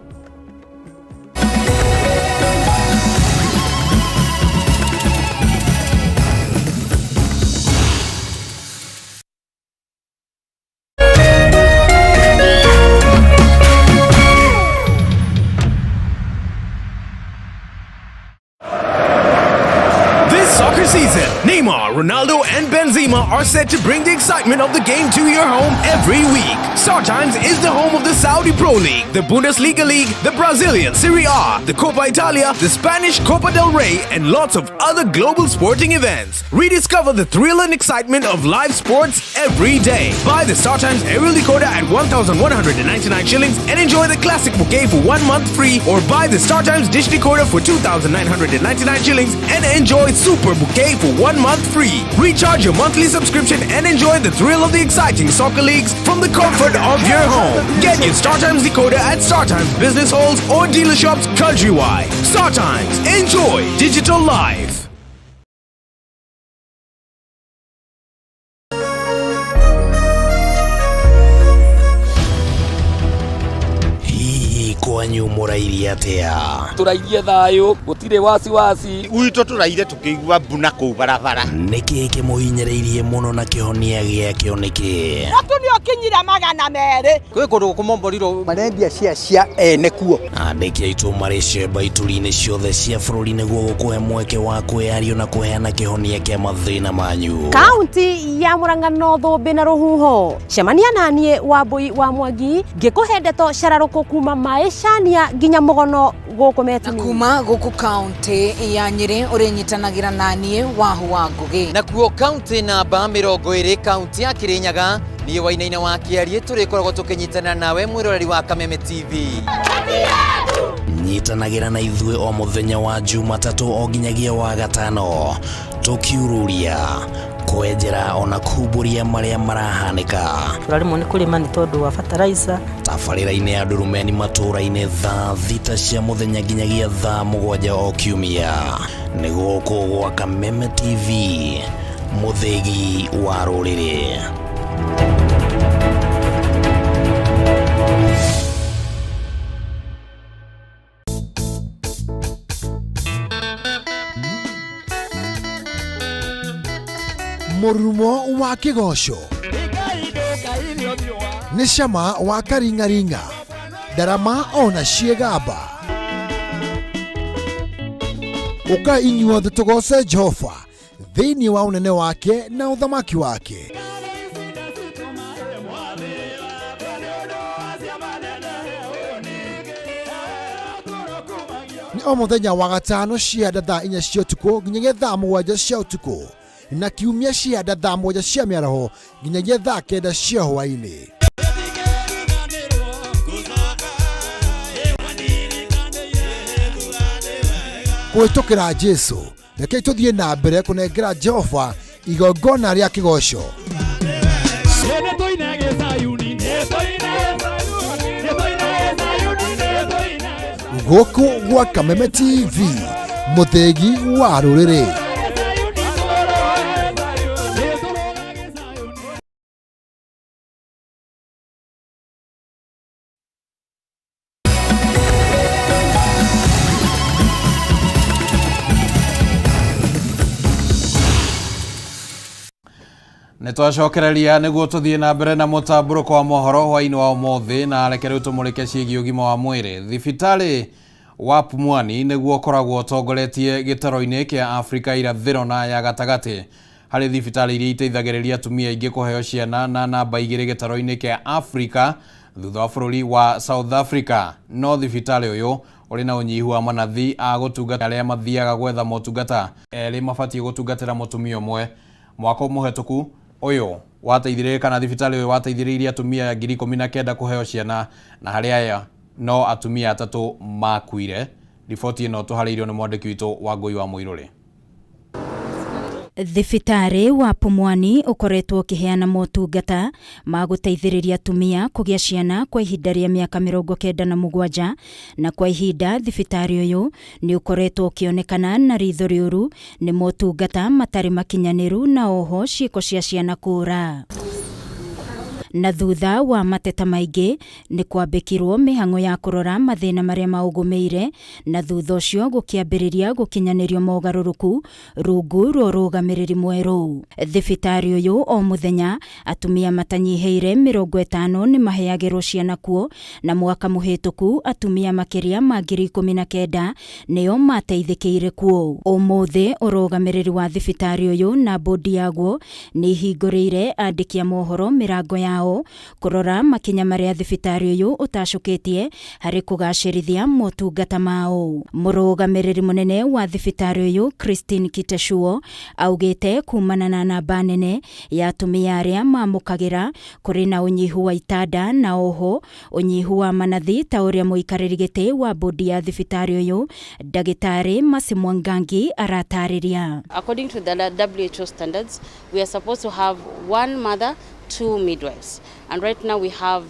This soccer season, Neymar, Ronaldo, and Benzema are set to bring the excitement of the game to your home every week. StarTimes is the home of the Saudi Pro League, the Bundesliga League, the Brazilian Serie A, the Copa Italia, the Spanish Copa del Rey, and lots of other global sporting events. Rediscover the thrill and excitement of live sports every day. Buy the StarTimes aerial decoder at 1,199 shillings and enjoy the classic bouquet for 1 month free, or buy the StarTimes dish decoder for 2,999 shillings and enjoy Super Bouquet for 1 month free. Recharge your monthly subscription and enjoy the thrill of the exciting soccer leagues from the comfort of your home. Get your StarTimes decoder at StarTimes business halls or dealer shops countrywide. StarTimes, enjoy digital life. Hihi kwanyu mũrairie atĩa? Tũrairie thayũ, gũtirĩ wasiwasi. Gwitũ tũraire tũkĩigua mbu na kũu barabara. Nĩkĩ kĩmũhinyĩrĩirie mũno na kĩhonia gĩakĩo nĩkĩ? Mũtu nĩ ũkinyire 200. Kwĩ kũndũ gũkũmomborirwo marendia cia cia ene kuo. Andĩki aitũ marĩ cemba ituri-inĩ ciothe cia bũrũri nĩguo gũkũhe mweke wa kwĩyario na kũheana kĩhonia kĩa mathĩna manyu. Kaunti ya Murang'a no thũmbĩ na rũhuho. Cemania naniĩ Wambũi wa Mwangi ngĩkũhe ndeto cararũkũ kuma maĩ cania nginya mũgono gũkũ Metini. Na kuma gũkũ kaunti ya Nyĩrĩ ũrĩnyitanagĩra naniĩ Wahu wa Ngũgĩ. Nakuo kaunti namba 20 kaunti ya Kĩrĩnyaga niĩ Wainaina wa Kĩariĩ tũrĩkoragwo tũkĩnyitanĩra nawe mwĩroreri wa Kameme TV. Nyitanagĩra na ithuĩ o mũthenya wa Jumatatũ o nginyagia wa gatano tũkiururia kwenjera ona kumbũria marĩa marahanĩka. Tũraremwo nĩ kũrĩma nĩ tondũ wa fertilizer. Tabarĩra-inĩ ya Ndurumeni matũũra-inĩ thaa 6 cia mũthenya nginyagia thaa 7 o kiumia. Nĩ gũkũ gwa Kameme TV, mũthĩgi wa rũrĩrĩ. Mũrurumo wa kĩgoco nĩ cama wa karingaringa ndarama ona ciĩgamba. Ũkai inyuothe tũgoce Jehova thĩinĩ wa ũnene wake na ũthamaki wake. Nĩ o mũthenya wa gatano cia thaa 4 cia ũtukũ nginyagia thaa 7 cia ũtukũ na kiumia cia thaa 7 cia mĩaraho nginyagia thaa 9 cia hwaĩ-inĩ. Kũhĩtũkĩra Jesu, rekei tũthiĩ na mbere kũnengera Jehova igongona rĩa kĩgoco. Gũkũ gwa Kameme TV, mũthĩgi wa rũrĩrĩ. Nĩ twacokereria nĩguo tũthiĩ na mbere na mũtambũrũko wa mohoro hwainĩ wa ũmũthĩ, na reke rĩu tũmũrĩke ciĩgiĩ ũgima wa mwĩrĩ. Thibitarĩ wa Pumwani nĩguo ũkoragwo ũtongoretie gĩtaro-inĩ kĩa Afrika irathĩro na ya gatagatĩ harĩ thibitarĩ iria iteithagĩrĩria atumia aingĩ kũheo ciana, na namba 2 gĩtaro-inĩ kĩa Afrika thutha wa bũrũri wa South Africa. No thibitarĩ ũyũ ũrĩ na ũnyihu wa manathi a gũtungata arĩa mathiaga gwetha motungata, erĩ mabatiĩ gũtungatĩra mũtumia ũmwe. Mwaka mũhetũku ũyũ wateithĩrĩirie kana thibitarĩ ũyũ wateithĩrĩirie atumia 19,000 kũheo ciana, na harĩ aya no atumia 3 makuire. Riboti ĩno tũharĩirio nĩ mwandĩki witũ Wangũi wa Mũirũrĩ. Thibitarĩ wa Pumwani ũkoretwo ũkĩheana motungata ma gũteithĩrĩria atumia kũgĩa ciana kwa ihinda rĩa mĩaka 97, na kwa ihinda thibitarĩ ũyũ nĩ ũkoretwo ũkĩonekana na ritho rĩũru nĩ motungata matarĩ makinyanĩru na oho ciĩko cia ciana kũra. Na thutha wa mateta maingĩ nĩ kwambĩkirwo mĩhang'o ya kũrora mathĩna marĩa maũgũmĩire, na thutha ũcio gũkĩambĩrĩria gũkinyanĩrio mogarũrũku rungu rwa ũrũgamĩrĩri mwerũ. Thibitarĩ ũyũ o mũthenya atumia matanyihĩire 50 nĩ maheagĩrwo ciana kuo, na mwaka mũhĩtũku atumia makĩria ma 19,000 nĩo mateithĩkĩire kuo. Ũmũthĩ ũrũgamĩrĩri wa thibitarĩ ũyũ na bodi yaguo nĩ ihingũrĩire andĩki a mohoro mĩrango yao kũrora makinya marĩa thibitarĩ ũyũ ũtacũkĩtie harĩ kũgacĩrithia motungata mao. Mũrũgamĩrĩri mũnene wa thibitarĩ ũyũ Christine Kiteshuo augĩte kumana na namba nene ya atumia arĩa mamũkagĩra kũrĩ na ũnyihu wa itanda na oho ũnyihu wa manathi ta ũrĩa mũikarĩri gĩtĩ wa bodi ya thibitarĩ ũyũ Ndagĩtarĩ Mercy Mwangangi aratarĩria. According to the WHO standards, we are supposed to have 1 mother, 2 midwives. And right now we have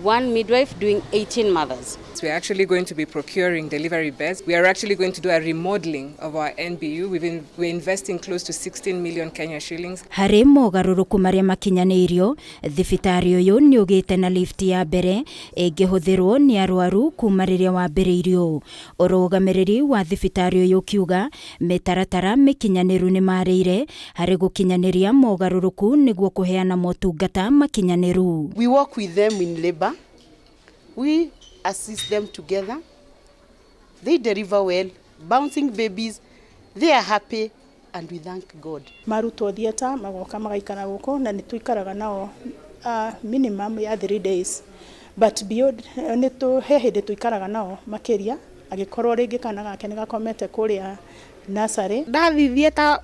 1 midwife doing 18 mothers. We are actually going to be procuring delivery beds. We are actually going to do a remodeling of our NBU. We're investing close to 16 million Kenya shillings. Harĩ mogarũrũku marĩa makinyanĩirio, thibitarĩ ũyũ nĩ ũgĩte na lift ya mbere ĩngĩhũthĩrwo nĩ arwaru kuma rĩrĩa wambĩrĩirio. Ũrũgamĩrĩri wa thibitarĩ ũyũ ũkiuga mĩtaratara mĩkinyanĩru nĩ marĩire harĩ gũkinyanĩria mogarũrũku nĩguo kũheana motungata makinyanĩru. We work with them in labor. We assist them together. They deliver well, bouncing babies. They are happy and we thank God. Marutwo theater magoka magaikara gũkũ na nĩ tũikaraga nao minimum ya 3 days. But beyond nĩ tũ he hĩndĩ tũikaraga nao makĩria angĩkorwo rĩngĩ kana gake nĩ gakomete kũrĩa nursery. Ndathiĩ theater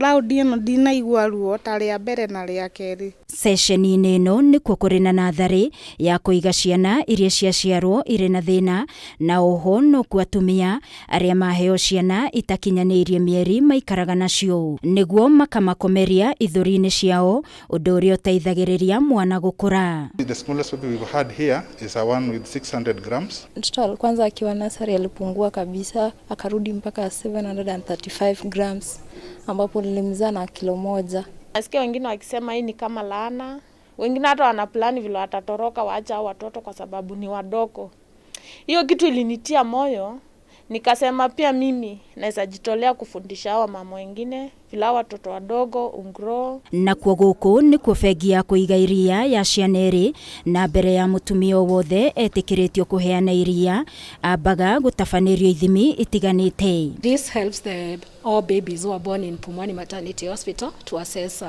round ĩno ndinaigua ruo ta rĩa mbere na rĩa kerĩ. Ceceni-inĩ ĩno nĩkuo kũrĩ na natharĩ ya kũiga ciana iria ciaciarwo irĩ na thĩna, na oho nokuo atumia arĩa maheo ciana itakinyanĩirie mĩeri maikaraga nacio nĩguo makamakomeria ithũri-inĩ ciao, ũndũ ũrĩa ũteithagĩrĩria mwana gũkũra. The smallest baby we've had here is a one with 600 grams. Mtoto kwanza akiwa nursery alipungua kabisa akarudi mpaka 735 grams ambapo nilimzaa na kilo 1. Nasikia wengine wakisema hii ni kama laana, wengine hata wana plan vile watatoroka waache hao watoto kwa sababu ni wadogo. Hiyo kitu ilinitia moyo, nikasema pia mimi naweza jitolea kufundisha hawa mama wengine vile hao watoto wadogo ungrow. Nakuo gũkũ nĩkuo bengi ya kũiga iria ya ciana ĩrĩ, na mbere ya mũtumia o wothe etĩkĩrĩtio kũheana iria ambaga gũtabanĩrio ithimi itiganĩte. This helps the all babies who are born in Pumwani Maternity Hospital to assess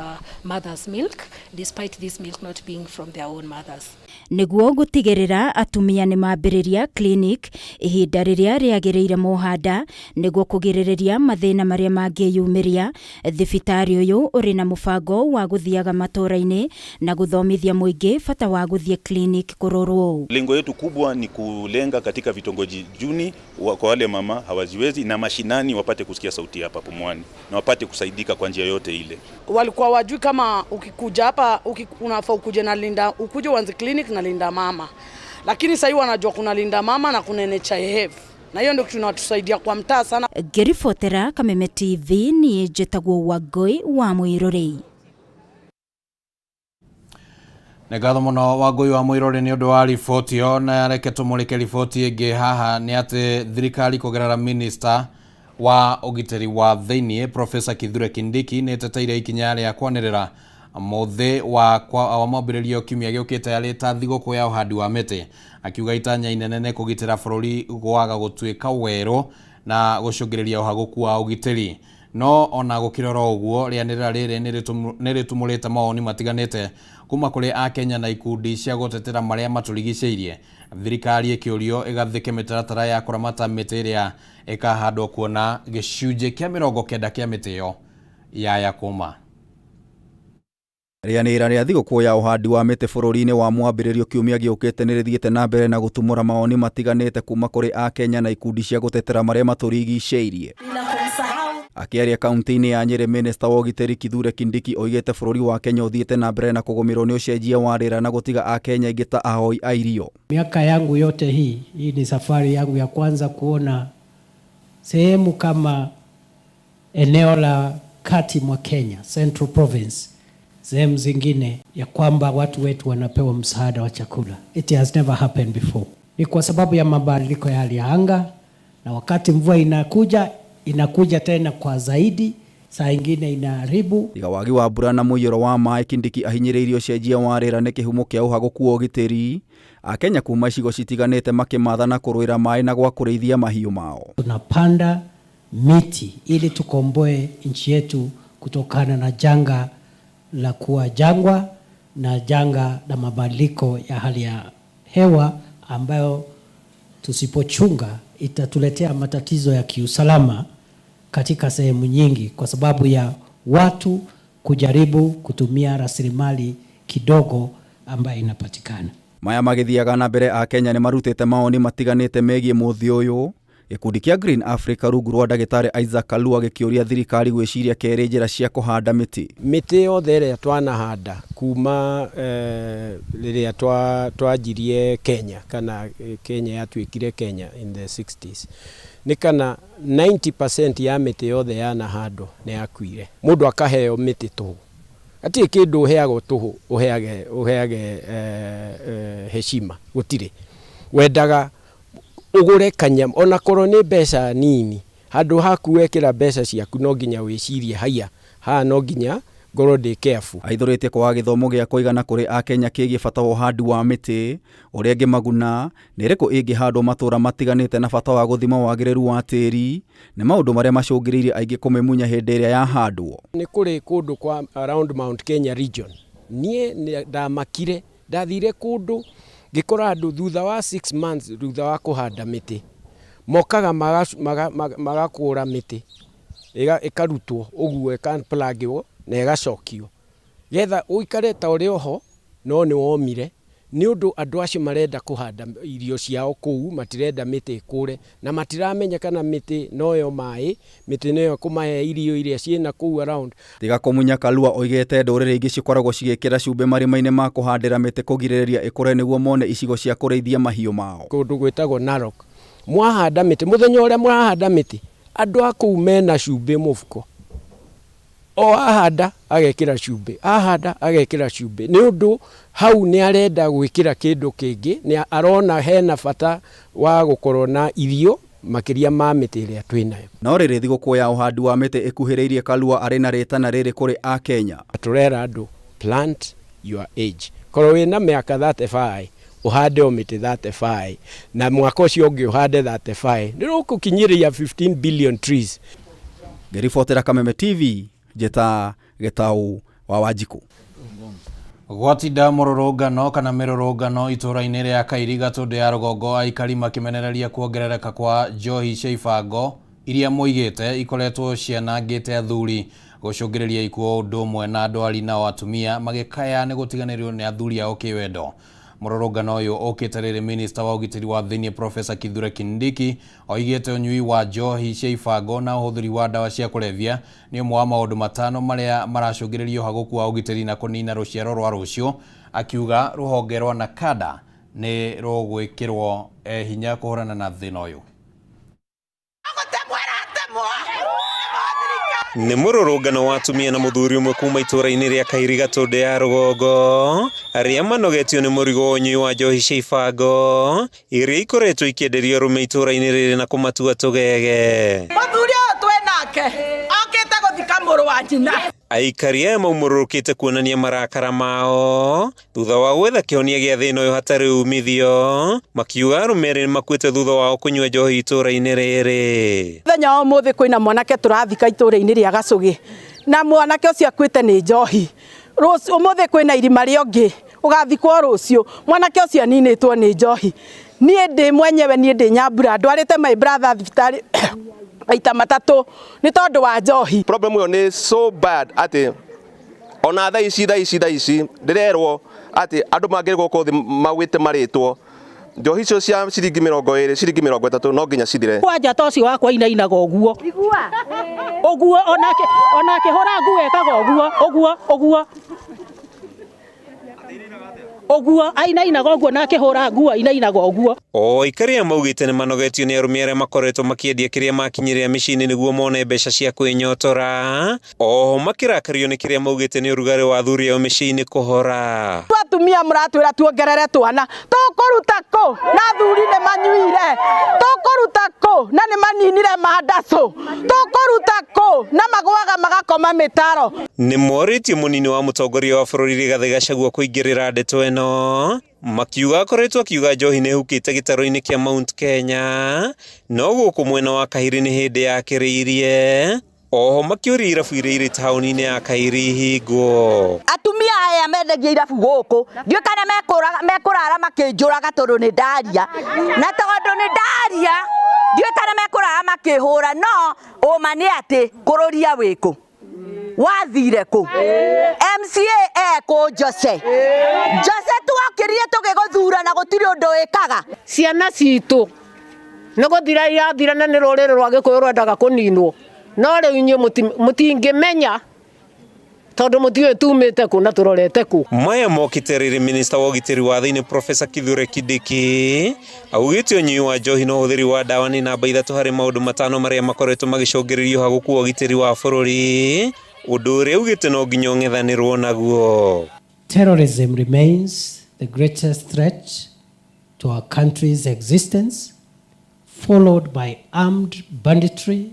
mother's milk despite this milk not being from their own mothers. Nĩguo gũtigĩrĩra atumia nĩ mambĩrĩria clinic ihinda rĩrĩa rĩagĩrĩire mohanda nĩguo kũgirĩrĩria mathĩna marĩa mangĩyumĩria, thibitarĩ ũyũ ũrĩ na mũbango wa gũthiaga matũũra-inĩ na gũthomithia mũingĩ bata wa gũthiĩ clinic kũrorwo. Lengo yetu kubwa ni kulenga katika vitongoji duni kwa wale mama hawajiwezi na mashinani wapate kusikia sauti hapa Pumwani na wapate kusaidika kwa njia yote ile. Walikuwa wajui kama ukikuja hapa unafaa ukuje na Linda, ukuje uanze clinic na Linda Mama. Lakini sasa hivi wanajua kuna Linda Mama na kuna NHIF. Na hiyo ndio kitu inatusaidia kwa mtaa sana. Ngĩribotera Kameme TV niĩ njĩtagwo Wangũi wa Mũirũrĩ. Nĩ ngatho mũno Wangũi wa Mũirũrĩ nĩ ũndũ wa riboti ĩyo, na reke tũmũrĩke riboti ĩngĩ haha nĩ atĩ thirikari kũgerera minister Wa ũgitĩri wa thĩinĩ Profesa Kithure Kindiki nĩ eteteire ikinya rĩa kwanĩrĩra mũthĩ wa kwa wa mwambĩrĩrio kiumia gĩũkĩte arĩ ta thigũkũ ya ũhandi wa mĩtĩ, akiuga itanya inene nĩ kũgitĩra bũrũri gwaga gũtuĩka werũ na gũcũngĩrĩria ũhagũku wa ũgitĩri. No ona gũkĩrĩ oro ũguo, rĩanĩrĩra rĩrĩ nĩ rĩtumũrĩte mawoni matiganĩte kuma kũrĩ Akenya na ikundi cia gũtetera marĩa matũrigicĩirie, thirikari ĩkĩũrio ĩgathĩke mĩtaratara ya kũramata mĩtĩ ĩrĩa ĩkahandwo kuona gĩcunjĩ kĩa 90 kĩa mĩtĩ ĩyo yaya kũma. Rĩanĩrĩra rĩa thigũkũ ya ũhandi wa mĩtĩ bũrũri-inĩ wa mwambĩrĩrio kiumia gĩũkĩte nĩ rĩthiĩte na mbere na gũtumũra mawoni matiganĩte kuma kũrĩ Akenya na ikundi cia gũtetera marĩa matũrigicĩirie. Akĩaria kaunti-inĩ ya Nyĩrĩ, Minista wa ũgitĩri Kithure Kindiki oigĩte bũrũri wa Kenya ũthiĩte na mbere na kũgũmĩrwo nĩ ũcenjia wa rĩera na gũtiga Akenya aingĩ ta ahoi a irio. Miaka yangu yote hii, hii ni safari yangu ya kwanza kuona sehemu kama eneo la kati mwa Kenya, Central Province, sehemu zingine ya kwamba watu wetu wanapewa msaada wa chakula. It has never happened before. Ni kwa sababu ya mabadiliko ya hali ya anga, na wakati mvua inakuja, inakuja tena kwa zaidi, saa ingine inaharibu. Tiga wagi wa mbura na mũiyũro wa maĩ, Kindiki ahinyĩrĩirie ũcenjia wa rĩera nĩ kĩhumo kĩa ũhagũku wa ũgitĩri, Akenya kuma icigo citiganĩte makĩmatha na kũrũĩra maĩ na gwa kũrĩithia mahiũ mao. Tunapanda miti ili tukomboe nchi yetu kutokana na janga la kuwa jangwa na janga la mabadiliko ya hali ya hewa ambayo tusipochunga itatuletea matatizo ya kiusalama katika sehemu nyingi kwa sababu ya watu kujaribu kutumia rasilimali kidogo ambayo inapatikana. Maya magĩthiaga na mbere, Akenya nĩ marutĩte mawoni matiganĩte megiĩ mũthĩ ũyũ. Gĩkundi kĩa Green Africa rungu rwa ndagĩtarĩ Isaac Kalua gĩkĩũria thirikari gwĩciria kerĩ njĩra cia kũhanda mĩtĩ. Mĩtĩ yothe ĩrĩa twanahanda kuma rĩrĩa twanjirie Kenya kana Kenya yatuĩkire Kenya in the 60s, nĩ kana 90% ya mĩtĩ yothe yanahandwo nĩ yakuire. Mũndũ akaheo mĩtĩ tũhũ, hatirĩ kĩndũ ũheagwo tũhũ ũheage heshima, gũtirĩ. Wendaga ũgũre kanyamũ ona korwo nĩ mbeca nini, handũ haku wekĩra mbeca ciaku no nginya wĩcirie haiya haha no nginya ngorwo ndĩ careful. Aithũrĩtie kwaga gĩthomo gĩa kũigana kũrĩ Akenya kĩgiĩ bata wa ũhandi wa mĩtĩ, ũrĩa ĩngĩmaguna, nĩ ĩrĩkũ ĩngĩhandwo matũra matiganĩte na bata wa gũthima wagĩrĩru wa tĩri nĩ maũndũ marĩa macũngĩrĩirie aingĩ kũmĩmunya hĩndĩ ĩrĩa yahandwo. Nĩ kũrĩ kũndũ kwa around Mount Kenya region, niĩ ndamakire, ndathire kũndũ ngĩkora andũ thutha wa 6 months thutha wa kũhanda mĩtĩ mokaga magakũra mĩtĩ ĩkarutwo ũguo ĩka-plugwo na ĩgacokio getha ũikare ta ũrĩ oho no nĩ womire, nĩ ũndũ andũ acio marenda kũhanda irio ciao kũu, matirenda mĩtĩ ĩkũre na matiramenya kana mĩtĩ noyo maĩ, mĩtĩ noyo kũmahe irio iria ciĩna kũu around. Tiga kũmunya, Kalua oigĩte ndũrĩrĩ ingĩ cikoragwo cigĩkĩra cumbĩ marima-inĩ ma kũhandĩra mĩtĩ kũgirĩrĩria ĩkũre nĩguo mone icigo cia kũrĩithia mahiũ mao. Kũndũ gwĩtagwo Narok, mwahanda mĩtĩ, mũthenya ũrĩa mũrahanda mĩtĩ andũ a kũu mena cumbĩ mũbuko, o ahanda agekĩra cumbĩ, ahanda agekĩra cumbĩ, nĩ ũndũ hau nĩ arenda gwĩkĩra kĩndũ kĩngĩ, nĩ arona hena bata wa gũkorwo na irio makĩria ma mĩtĩ ĩrĩa twĩnayo. No rĩrĩ thigũkũ ya ũhandi wa mĩtĩ ĩkuhĩrĩirie, Kalua arĩ na rĩtana rĩrĩ kũrĩ Akenya. Tũrera andũ plant your age, korwo wĩna mĩaka 35 ũhande o mĩtĩ 35, na mwaka ũcio ũngĩ ũhande 35, nĩ rũgũkinyĩria 15 billion trees. Ngĩribotera Kameme TV, njĩta Gĩtaũ wa Wanjikũ. Gwatinda mũrũrũngano kana mĩrũrũngano itũra-inĩ rĩa Kairiga Tũndũ ya rũgongo, aikari makĩmenereria kuongerereka kwa njohi cia ibango iria moigĩte ikoretwo cianangĩte athuri gũcũngĩrĩria ikuũ ũndũ ũmwe na ndwari, nao atumia magĩkaya nĩ gũtiganĩrio nĩ athuri ao kĩwendo. Mũrũrũngano ũyũ ũkĩte rĩrĩ minista wa ũgitĩri wa thĩinĩ Profesa Kithure Kindiki oigĩte ũnyui wa njohi cia ibango na ũhũthĩri wa ndawa cia kũrebia nĩ ũmwe wa maũndũ matano marĩa maracũngĩrĩria ũhagũku wa ũgitĩri na kũnina rũciaro rwa rũciũ, akiuga rũhonge rwa NACADA nĩ rũgwĩkĩrwo hinya kũhũrana na thĩna ũyũ. Nĩ mũrũrũngano wa atumia na mũthuri ũmwe kuma itũra-inĩ rĩa Kairiga Tũndũ ya rũgongo arĩa manogetio nĩ mũrigo wa ũnyui wa njohi cia ibango iria ikoretwo ikĩenderio arũme itũra-inĩ rĩrĩ na kũmatua tũgege. Mũthuri ũyũ wake okĩte gũthika mũrũ wa nyina. Aikari aya maumũrũrũkĩte kuonania marakara mao thutha wa gwetha kĩhonia gĩa thĩna ũyũ hatarĩ umithio, makiuga arũme erĩ nĩmakuĩte thutha wao kũnyua njohi itũũra-inĩ rĩrĩ. Mũthenya wa ũmũthĩ kwĩna mwanake tũrathika itũũra-inĩ rĩa Gacũgĩ na mwanake ũcio akuĩte nĩ njohi. Ũmũthĩ kwĩna irima rĩa ũngĩ ũgathikwo rũciũ, mwanake ũcio aninĩtwo nĩ njohi. Niĩ ndĩ mwenyewe, niĩ ndĩ Nyambura, ndwarĩte my brother thibitarĩ maita matatũ nĩ tondũ wa njohi. Problem ĩyo nĩ so bad atĩ ona thaa ici thaa ici thaa ici ndĩrerwo atĩ andũ mangĩ gũkũ thĩ mawĩte marĩtwo njohi icio cia ciringi 20 ciringi 30 no nginya cithire. Kwanja ta ũcio wakwa inainaga ũguo ũguo, ona akĩhũra nguo ekaga ũguo ũguo ũguo ũguo, ainainaga ũguo na akĩhũra nguo ainainaga ũguo. O aikari aya maugĩte nĩ manogetio nĩ arũme arĩa makoretwo makĩendia kĩrĩa makinyĩrĩra mĩciĩ-inĩ nĩguo mone mbeca cia kwĩnyotora. Oho makĩrakario nĩ kĩrĩa maugĩte nĩ ũrugarĩ wa athuri ao mĩciĩ-inĩ kũhora. Atumia mũratwĩra tuongerere twana, tũkũruta kũ na athuri nĩ manyuire, tũkũruta kũ na nĩ maninire mandacũ, tũkũruta kũ na magũaga magakoma mĩtaro. Nĩ morĩtie mũnini wa mũtongoria wa bũrũri Rigathĩ Gachagua kũingĩrĩra ndeto ĩno, makiuga akoretwo akiuga njohi nĩ ĩhukĩte gĩtarũ-inĩ kĩa Mount Kenya, no gũkũ mwena wa Kahiri nĩ hĩndĩ yakĩrĩirie. Oho makĩũria irabu iria irĩ taũni-inĩ ya Kahiri ihingwo. Atumia aya mendagia irabu gũkũ ndiũĩ kana mekũrara makĩnjũraga tondũ nĩ ndaria, na tondũ nĩ ndaria ndiũĩ kana mekũrara makĩhũra, no ũma nĩ atĩ kũrũria wĩkũ wathire kũ? MCA ekũ Jose? Jose tuokĩrire tũgĩgũthura na gũtirĩ ũndũ wĩkaga. Ciana citũ nĩ gũthira irathira na nĩ rũrĩrĩ rwa Gĩkũyũ rwendaga kũninwo, no rĩu inyuĩ mũtingĩmenya tondũ mũtiũĩ tumĩte kũ na tũrorete kũ. Maya mokĩte rĩrĩ minista wa ũgitĩri wa thĩinĩ Professor Kithure Kindiki augĩte ũnyui wa njohi na ũhũthĩri wa ndawa nĩ namba 3 harĩ maũndũ 5 marĩa makoretwo magĩcũngĩrĩrio ha gũkua ũgitĩri wa bũrũri, ũndũ ũrĩa augĩte no nginya ũng'ethanĩrwo naguo. Terrorism remains the greatest threat to our country's existence, followed by armed banditry,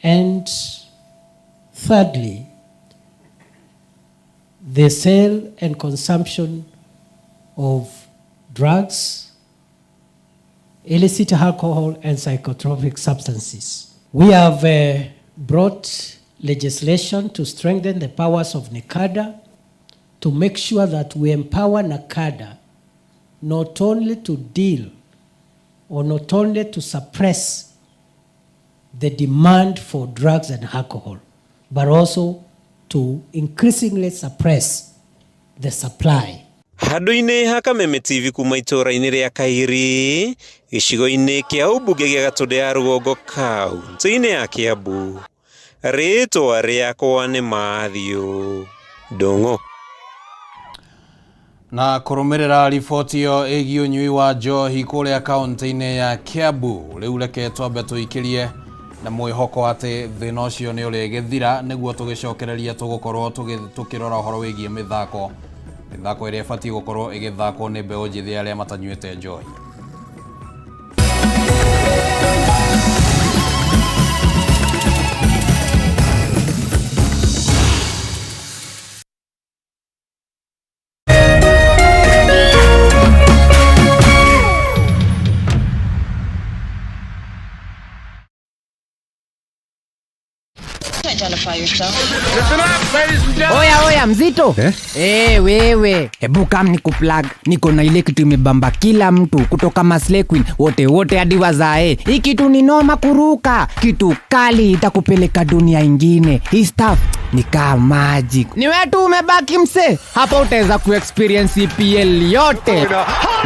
and thirdly, the sale and consumption of drugs, illicit alcohol, and psychotropic substances. We have brought legislation to strengthen the powers of NACADA to make sure that we empower NACADA not only to deal or not only to suppress the demand for drugs and alcohol, but also to increasingly suppress the supply. Handũ-inĩ ha Kameme TV kuma itũũra-inĩ rĩa Kairi, gĩcigo-inĩ kĩa ũmbunge gĩa Gatũndũ ya Rũgongo kaunti-inĩ ya Kiambu, rĩtwa rĩakwa nĩ Matthew Ndung'u. Na kũrũmĩrĩra riboti ĩyo ĩgiĩ ũnyui wa njohi kũrĩa kaunti-inĩ ya Kiambu, rĩu reke twambe tũikĩrie na mwĩhoko atĩ thĩna ũcio nĩ ũrĩgĩthira nĩguo tũgĩcokereria tũgũkorwo tũkĩrora ũhoro wĩgiĩ mĩthako, mĩthako ĩrĩa ĩbatiĩ gũkorwo ĩgĩthakwo nĩ mbeũ njĩthĩ arĩa matanyuĩte njohi. Identify yourself. Listen up, ladies and gentlemen. Oya, oya, mzito. Wewe. Hebu kam nikuplug. Niko na ile kitu imebamba kila mtu kutoka Maslay Queen wote wote hadi wazae. Hii kitu ni noma kuruka. Kitu kali itakupeleka dunia ingine. Hii stuff ni kama magic. Ni wewe tu umebaki mse. Hapa utaweza kuexperience EPL yote.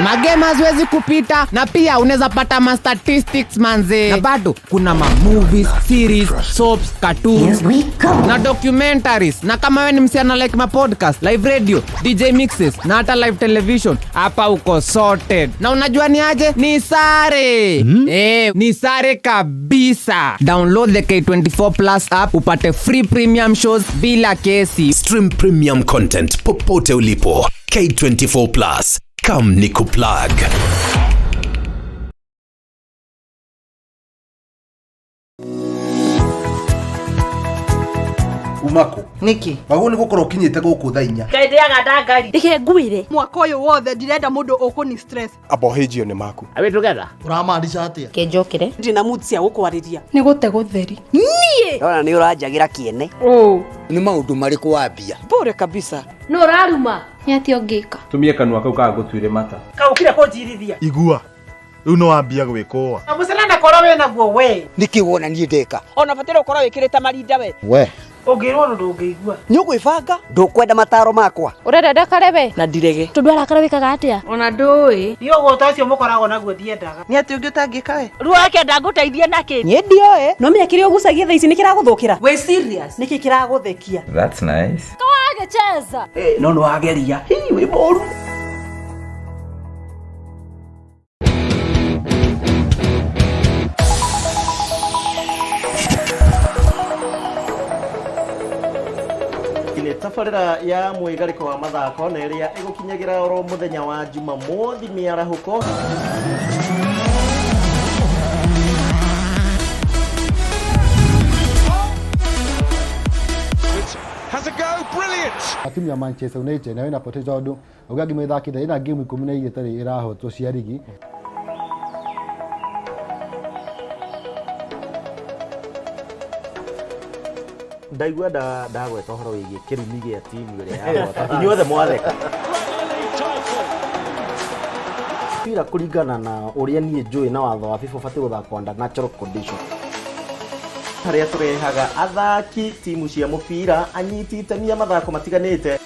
Magame haziwezi kupita na pia unaweza pata ma statistics manze. Na bado kuna ma movies, series, soaps, cartoons Here we go. na documentaries. Na kama wewe ni msichana like ma podcast, live radio, DJ mixes na hata live television, hapa uko sorted. Na unajua ni aje? Ni sare. Ni sare kabisa. Download the K24 Plus app upate free premium shows bila kesi. Stream premium content popote ulipo. K24 Plus. Come nikuplug. Uma kũ? Nĩkĩ? Wagwo nĩ gũkorwo ũkinyĩte gũkũ thaa inya. Ngai ndĩaga ndangari. Reke ngwĩre mwaka ũyũ wothe ndirenda mũndũ ũkũni stress. Amba ũhĩnjio nĩ maku. Are we together? Ũramaanisha atĩa? Kenjokere. Ndina mood cia gũkwarĩria. Nĩ gũte gũtheri. Niĩ ndona nĩ ũranjagĩra kĩene. Ũũ. Nĩ maũndũ marĩkũ wambia? Pure kabisa. Nũ ũraruma? Nĩ atĩa ũngĩka? Tumie kanua kau kaga gũtuire mata. Kaũkire kũnjirithia. Igua. Rĩu nĩ wambia gwĩkũa. Na mũcene korwo wĩ naguo we. Nĩkĩ wona niĩ ndeka? Ona bataire ũkorwo wĩkĩrĩte marinda we. We. Ũngĩrwo ũndũ ndũngĩigua. Nĩ ũgwĩbanga? Ndũkwenda mataro makwa? Ũrenda ndakare we? Na ndirege. Tondũ arakara wĩkaga atĩa? Ona ndũĩ. Niĩ ũgũta ũcio mũkoragwo naguo ndiendaga. Nĩ atĩa ũngĩ ũtangĩka we? Ruo akenda ngũteithie nakĩ? Niĩ ndioĩ. No menya kĩrĩa ũgucagia thaa ici nĩ kĩragũthũkĩra. Wĩ serious? Nĩkĩ kĩragũthekia? That's nice. Kawagĩcheza. No nĩ wageria. Hii wĩ mũru. Nĩ tabarĩra ya mwĩgarĩko wa mathako na ĩrĩa ĩgũkinyagĩra oro mũthenya wa Jumamothi mĩarahũko. Has a go, brilliant! Timu ya Manchester United nayo inapoteza tondũ uga ngima ĩthakĩte ĩna game 12 ĩtarĩ ĩrahotwo cia rigi. Ndaigua ndagweta ũhoro wĩgiĩ kĩrumi gĩa timu ĩrĩa yahota inyuothe mwatheka mpira kũringana na ũrĩa niĩ njũĩ na watho wa FIFA ũbatiĩ gũthakwo under natural condition harĩa tũrehaga athaki timu cia mũbira anyiti itemi a mathako matiganĩte.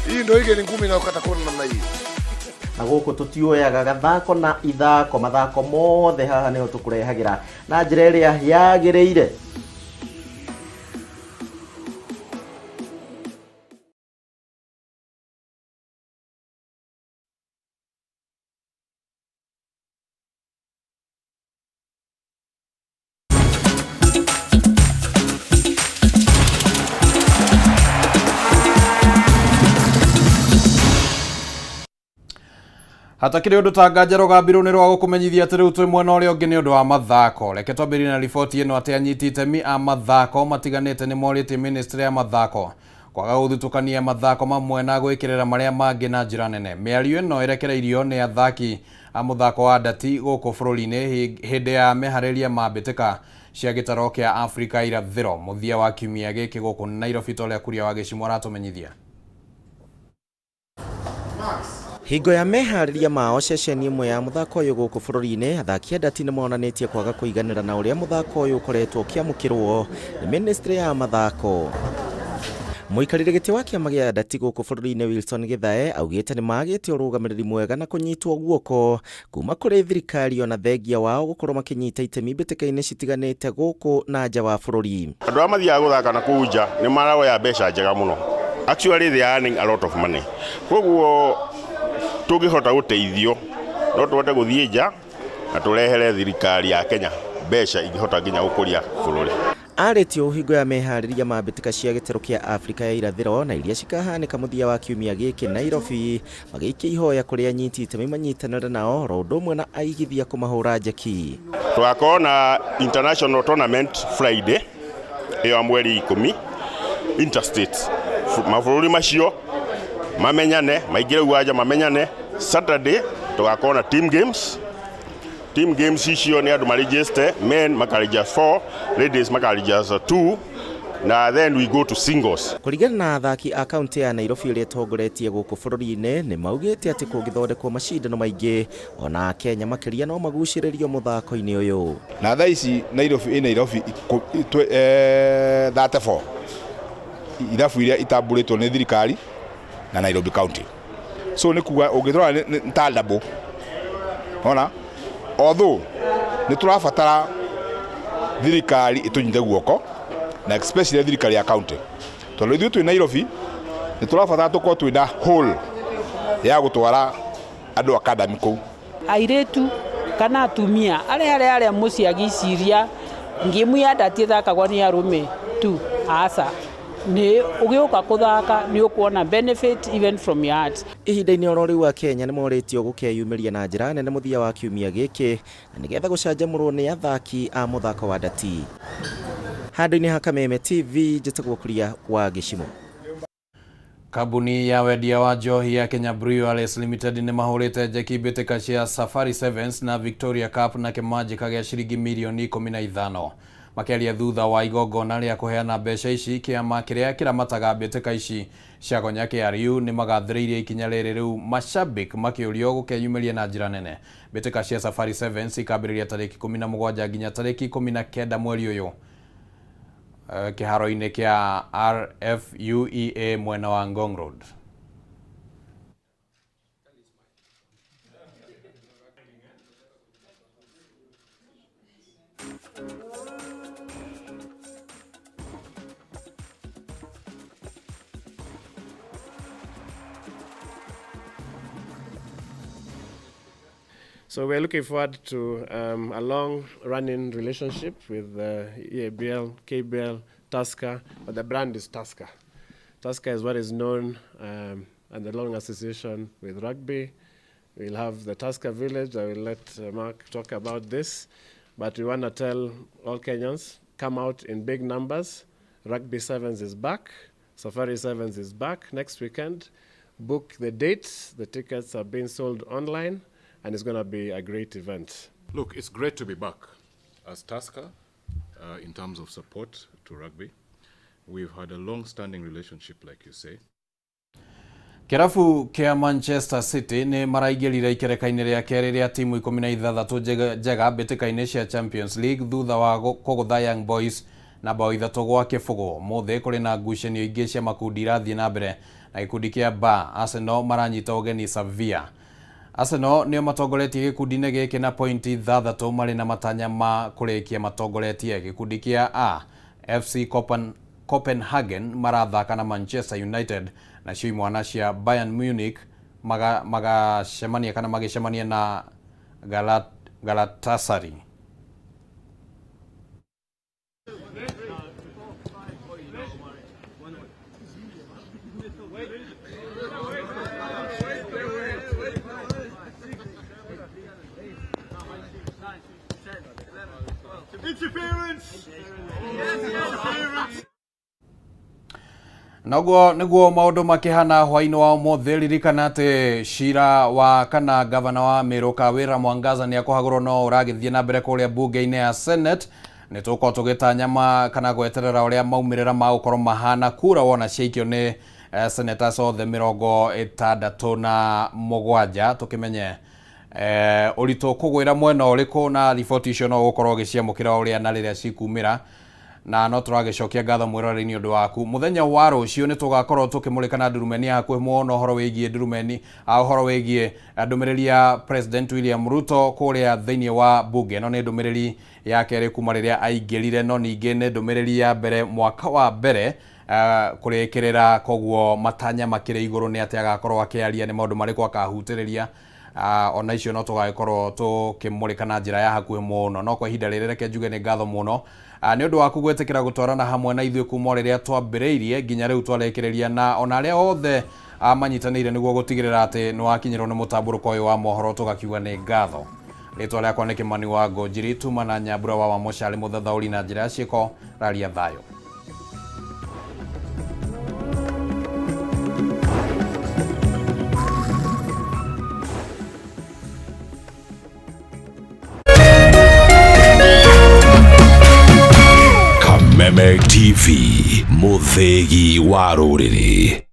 Hii ndio ile ni ngumi inayokata kona namna hii. Na gũkũ tũtioyaga gathako na ithako mathako mothe haha nĩho tũkũrehagĩra na njĩra ĩrĩa yagĩrĩire. Hatakĩrĩ ũndũ ta nganja rũgambirwo nĩ rwa gũkũmenyithia atĩ rĩu twĩ mwena ũrĩa ũngĩ nĩ ũndũ wa mathako. Reke twambĩrĩrie na riboti ĩno atĩ anyiti itemi a mathako matiganĩte nĩ morĩtie ministry ya mathako kwaga gũthutũkania mathako mamwe na gwĩkĩrĩra marĩa mangĩ na njĩra nene. Mĩario ĩno ĩrekereirio nĩ athaki a mũthako wa ndati gũkũ bũrũri-inĩ hĩndĩ ya meharĩria ma mbĩtĩka cia gĩtaro kĩa Afrika irathĩro mũthia wa kiumia gĩkĩ gũkũ Nairobi ta ũrĩa Kuria wa Gĩcimũ aratũmenyithia. Hingo ya meharĩria mao ceceni ĩmwe ya mũthako ũyũ gũkũ bũrũri-inĩ, athaki a ndati nĩ monanĩtie kwaga kũiganĩra na ũrĩa mũthako ũyũ ũkoretwo ũkĩamũkĩrwo nĩ ministry ya mathako. Mũikarĩri gĩtĩ wa kĩama gĩa ndati gũkũ bũrũri-inĩ Wilson Githae augĩte nĩ magĩte ũrũgamĩrĩri mwega na kũnyitwo guoko kuma kũrĩ thirikari ona thengia wao gũkorwo makĩnyita itemi mbĩtĩka-inĩ citiganĩte gũkũ na nja wa bũrũri. Andũ arĩa mathiaga gũthaka na kũu nja nĩ maroya mbeca njega mũno. Actually they are earning a lot of money. Koguo tũngĩhota gũteithio no tũhote gũthiĩ nja na tũrehere thirikari ya Kenya mbeca ingĩhota nginya gũkũria bũrũri. Arĩtie hingo ya meharĩria ma mbĩtĩka cia gĩtarũ kĩa Afrika ya irathĩro na iria cikahanĩka mũthia wa kiumia gĩkĩ Nairobi, magĩikia ihoya kũrĩ anyiti itemi manyitanĩre nao oro ũndũ ũmwe na aigithia kũmahũra njeki. Tũgakorwo na international tournament Friday ĩyo ya mweri 10 interstate mabũrũri macio mamenyane maingĩre uwanja mamenyane. Saturday tũgakorwo na team games. Team games icio nĩ andũ maregister, men makaregister 4, ladies makaregister 2, na then we go to singles. Kũringana na athaki a kaunti ya Nairobi ĩrĩa ĩtongoretie gũkũ bũrũri-inĩ, nĩ maugĩte atĩ kũngĩthondekwo macindano maingĩ ona Kenya makĩria no magucĩrĩrio mũthako-inĩ ũyũ. Na thaa ici Nairobi ĩ Nairobi 34 irabu iria itambũrĩtwo nĩ thirikari na Nairobi County. So nĩ kuga ũngĩrora nĩ ta double. Ona although nĩ tũrabatara thirikari ĩtũnyite guoko na especially thirikari ya county, tondũ ithuĩ twĩ Nairobi nĩ tũrabatara tũkorwo twĩna hall ya gũtwara andũ academy kũu. Airĩtu kana atumia arĩa arĩa arĩa mũciĩ agĩciria ngĩmu ya ndati ĩthakagwo nĩ arũme tu, aca, nĩ ũgĩũka kũthaka nĩ ũkuona benefit even from your heart. Ihinda-inĩ oro rĩu Akenya nĩ morĩtio gũkeyumĩria na njĩra nene mũthia wa kiumia gĩkĩ na nĩgetha gũcanjamũrwo nĩ athaki a mũthako wa ndati. Handũ-inĩ ha Kameme TV, njĩtagwo Kuria wa Gĩcimo. Kambuni ya wendia wa njohi ya Kenya Breweries Limited nĩ mahũrĩte njeki mbĩtĩka cia Safari Sevens na Victoria Cup na kĩmanjĩka gĩa ciringi mirioni 15. Makĩaria thutha wa igongona rĩa kũheana mbeca ici, kĩama kĩrĩa kĩramataga mbĩtĩka ici cia Gonya KRU nĩ magathĩrĩirie ikinya rĩrĩ rĩu mashabik makĩũrio gũkeyumĩria na njĩra nene. Mbĩtĩka cia Safari Sevens ikambĩrĩria tarĩki 17 nginya tarĩki 19 mweri ũyũ kĩharo-inĩ kĩa RFUEA mwena wa Ngong Road. So we're looking forward to a long-running relationship with EABL, KBL, Tusker, but the brand is Tusker. Tusker is what is known and the long association with rugby. We'll have the Tusker Village. I will let Mark talk about this. But we want to tell all Kenyans, come out in big numbers. Rugby Sevens is back. Safari Sevens is back next weekend. Book the dates. The tickets are being sold online, and it's going to be a great event. Look, it's great to be back as Tusker in terms of support to rugby. We've had a long-standing relationship, like you say. Kĩrabu kĩa Manchester City nĩ maraingĩrire ikereka-inĩ rĩa kerĩ rĩa timu 16 njega mbĩtĩka-inĩ cia Champions League thutha wa kũgũtha Young Boys na bao 3-0. Mũthĩ kũrĩ na ngucanio ingĩ cia makundi irathiĩ na mbere na gĩkundi kĩa B, Arsenal maranyita ũgeni Sevilla. Arsenal nĩo matongoretie gĩkundi-inĩ gĩkĩ na pointi 6 marĩ na matanya ma kũrĩkia matongoretie. Gĩkundi kĩa A, FC Copenhagen marathaka na Manchester United, nacio imwana cia Bayern Munich magacemania kana magĩcemania na Galatasaray. Interference! Interference! Noguo niguo maundu makihana hwaini wa umuthi. Ririkana ati cira wa kana gavana wa Meru Kawira Mwangaza ni akuhagurwo no uragithie na mbere kuria bunge-ini ya Senate. Ni tukorwo tugitanya kana gweterera uria maumirira ma gukorwo mahana kura wona ciaikio ni senators othe 67 tukimenye uritu kugwira mwena uriku na riboti icio no gukorwo ugiciamukira uria na riria cikumira. Na no tũragĩcokia ngatho mwĩroreri nĩ ũndũ waku. Mũthenya wa rũciũ nĩ tũgakorwo tũkĩmũrĩka na ndurumeni ya hakuhĩ mũno ũhoro wĩgiĩ ndurumeni, ũhoro wĩgiĩ ndũmĩrĩri ya President William Ruto kũrĩa thĩinĩ wa bunge. No nĩ ndũmĩrĩri ya kerĩ kuma rĩrĩa aingĩrire, no ningĩ nĩ ndũmĩrĩri ya mbere mwaka wa mbere kũrĩkĩrĩra, koguo matanya makĩrĩ igũrũ nĩ atĩ agakorwo akĩaria, nĩ maũndũ marĩkũ akahutĩrĩria. Ona icio no tũgagĩkorwo tũkĩmũrĩka na njĩra ya hakuhĩ mũno. No kwa ihinda rĩrĩ reke njuge nĩ ngatho mũno nĩ ũndũ waku gwĩtĩkĩra gũtwarana hamwe na ithuĩ kuma rĩrĩa twambĩrĩirie nginya rĩu twarĩkĩrĩria, na ona arĩa othe manyitanĩire nĩguo gũtigĩrĩra atĩ nĩ wakinyĩrwo nĩ mũtambũrũko ũyũ wa mohoro, tũgakiuga nĩ ngatho. Rĩtwa rĩakwa nĩ Kĩmani wa Ngũnjiri, tuma na Nyambura wa Wamũcarĩ, mũthathaũri na njĩra ya ciĩko, raria thayũ. Kameme TV, mũthĩgi wa rũrĩrĩ.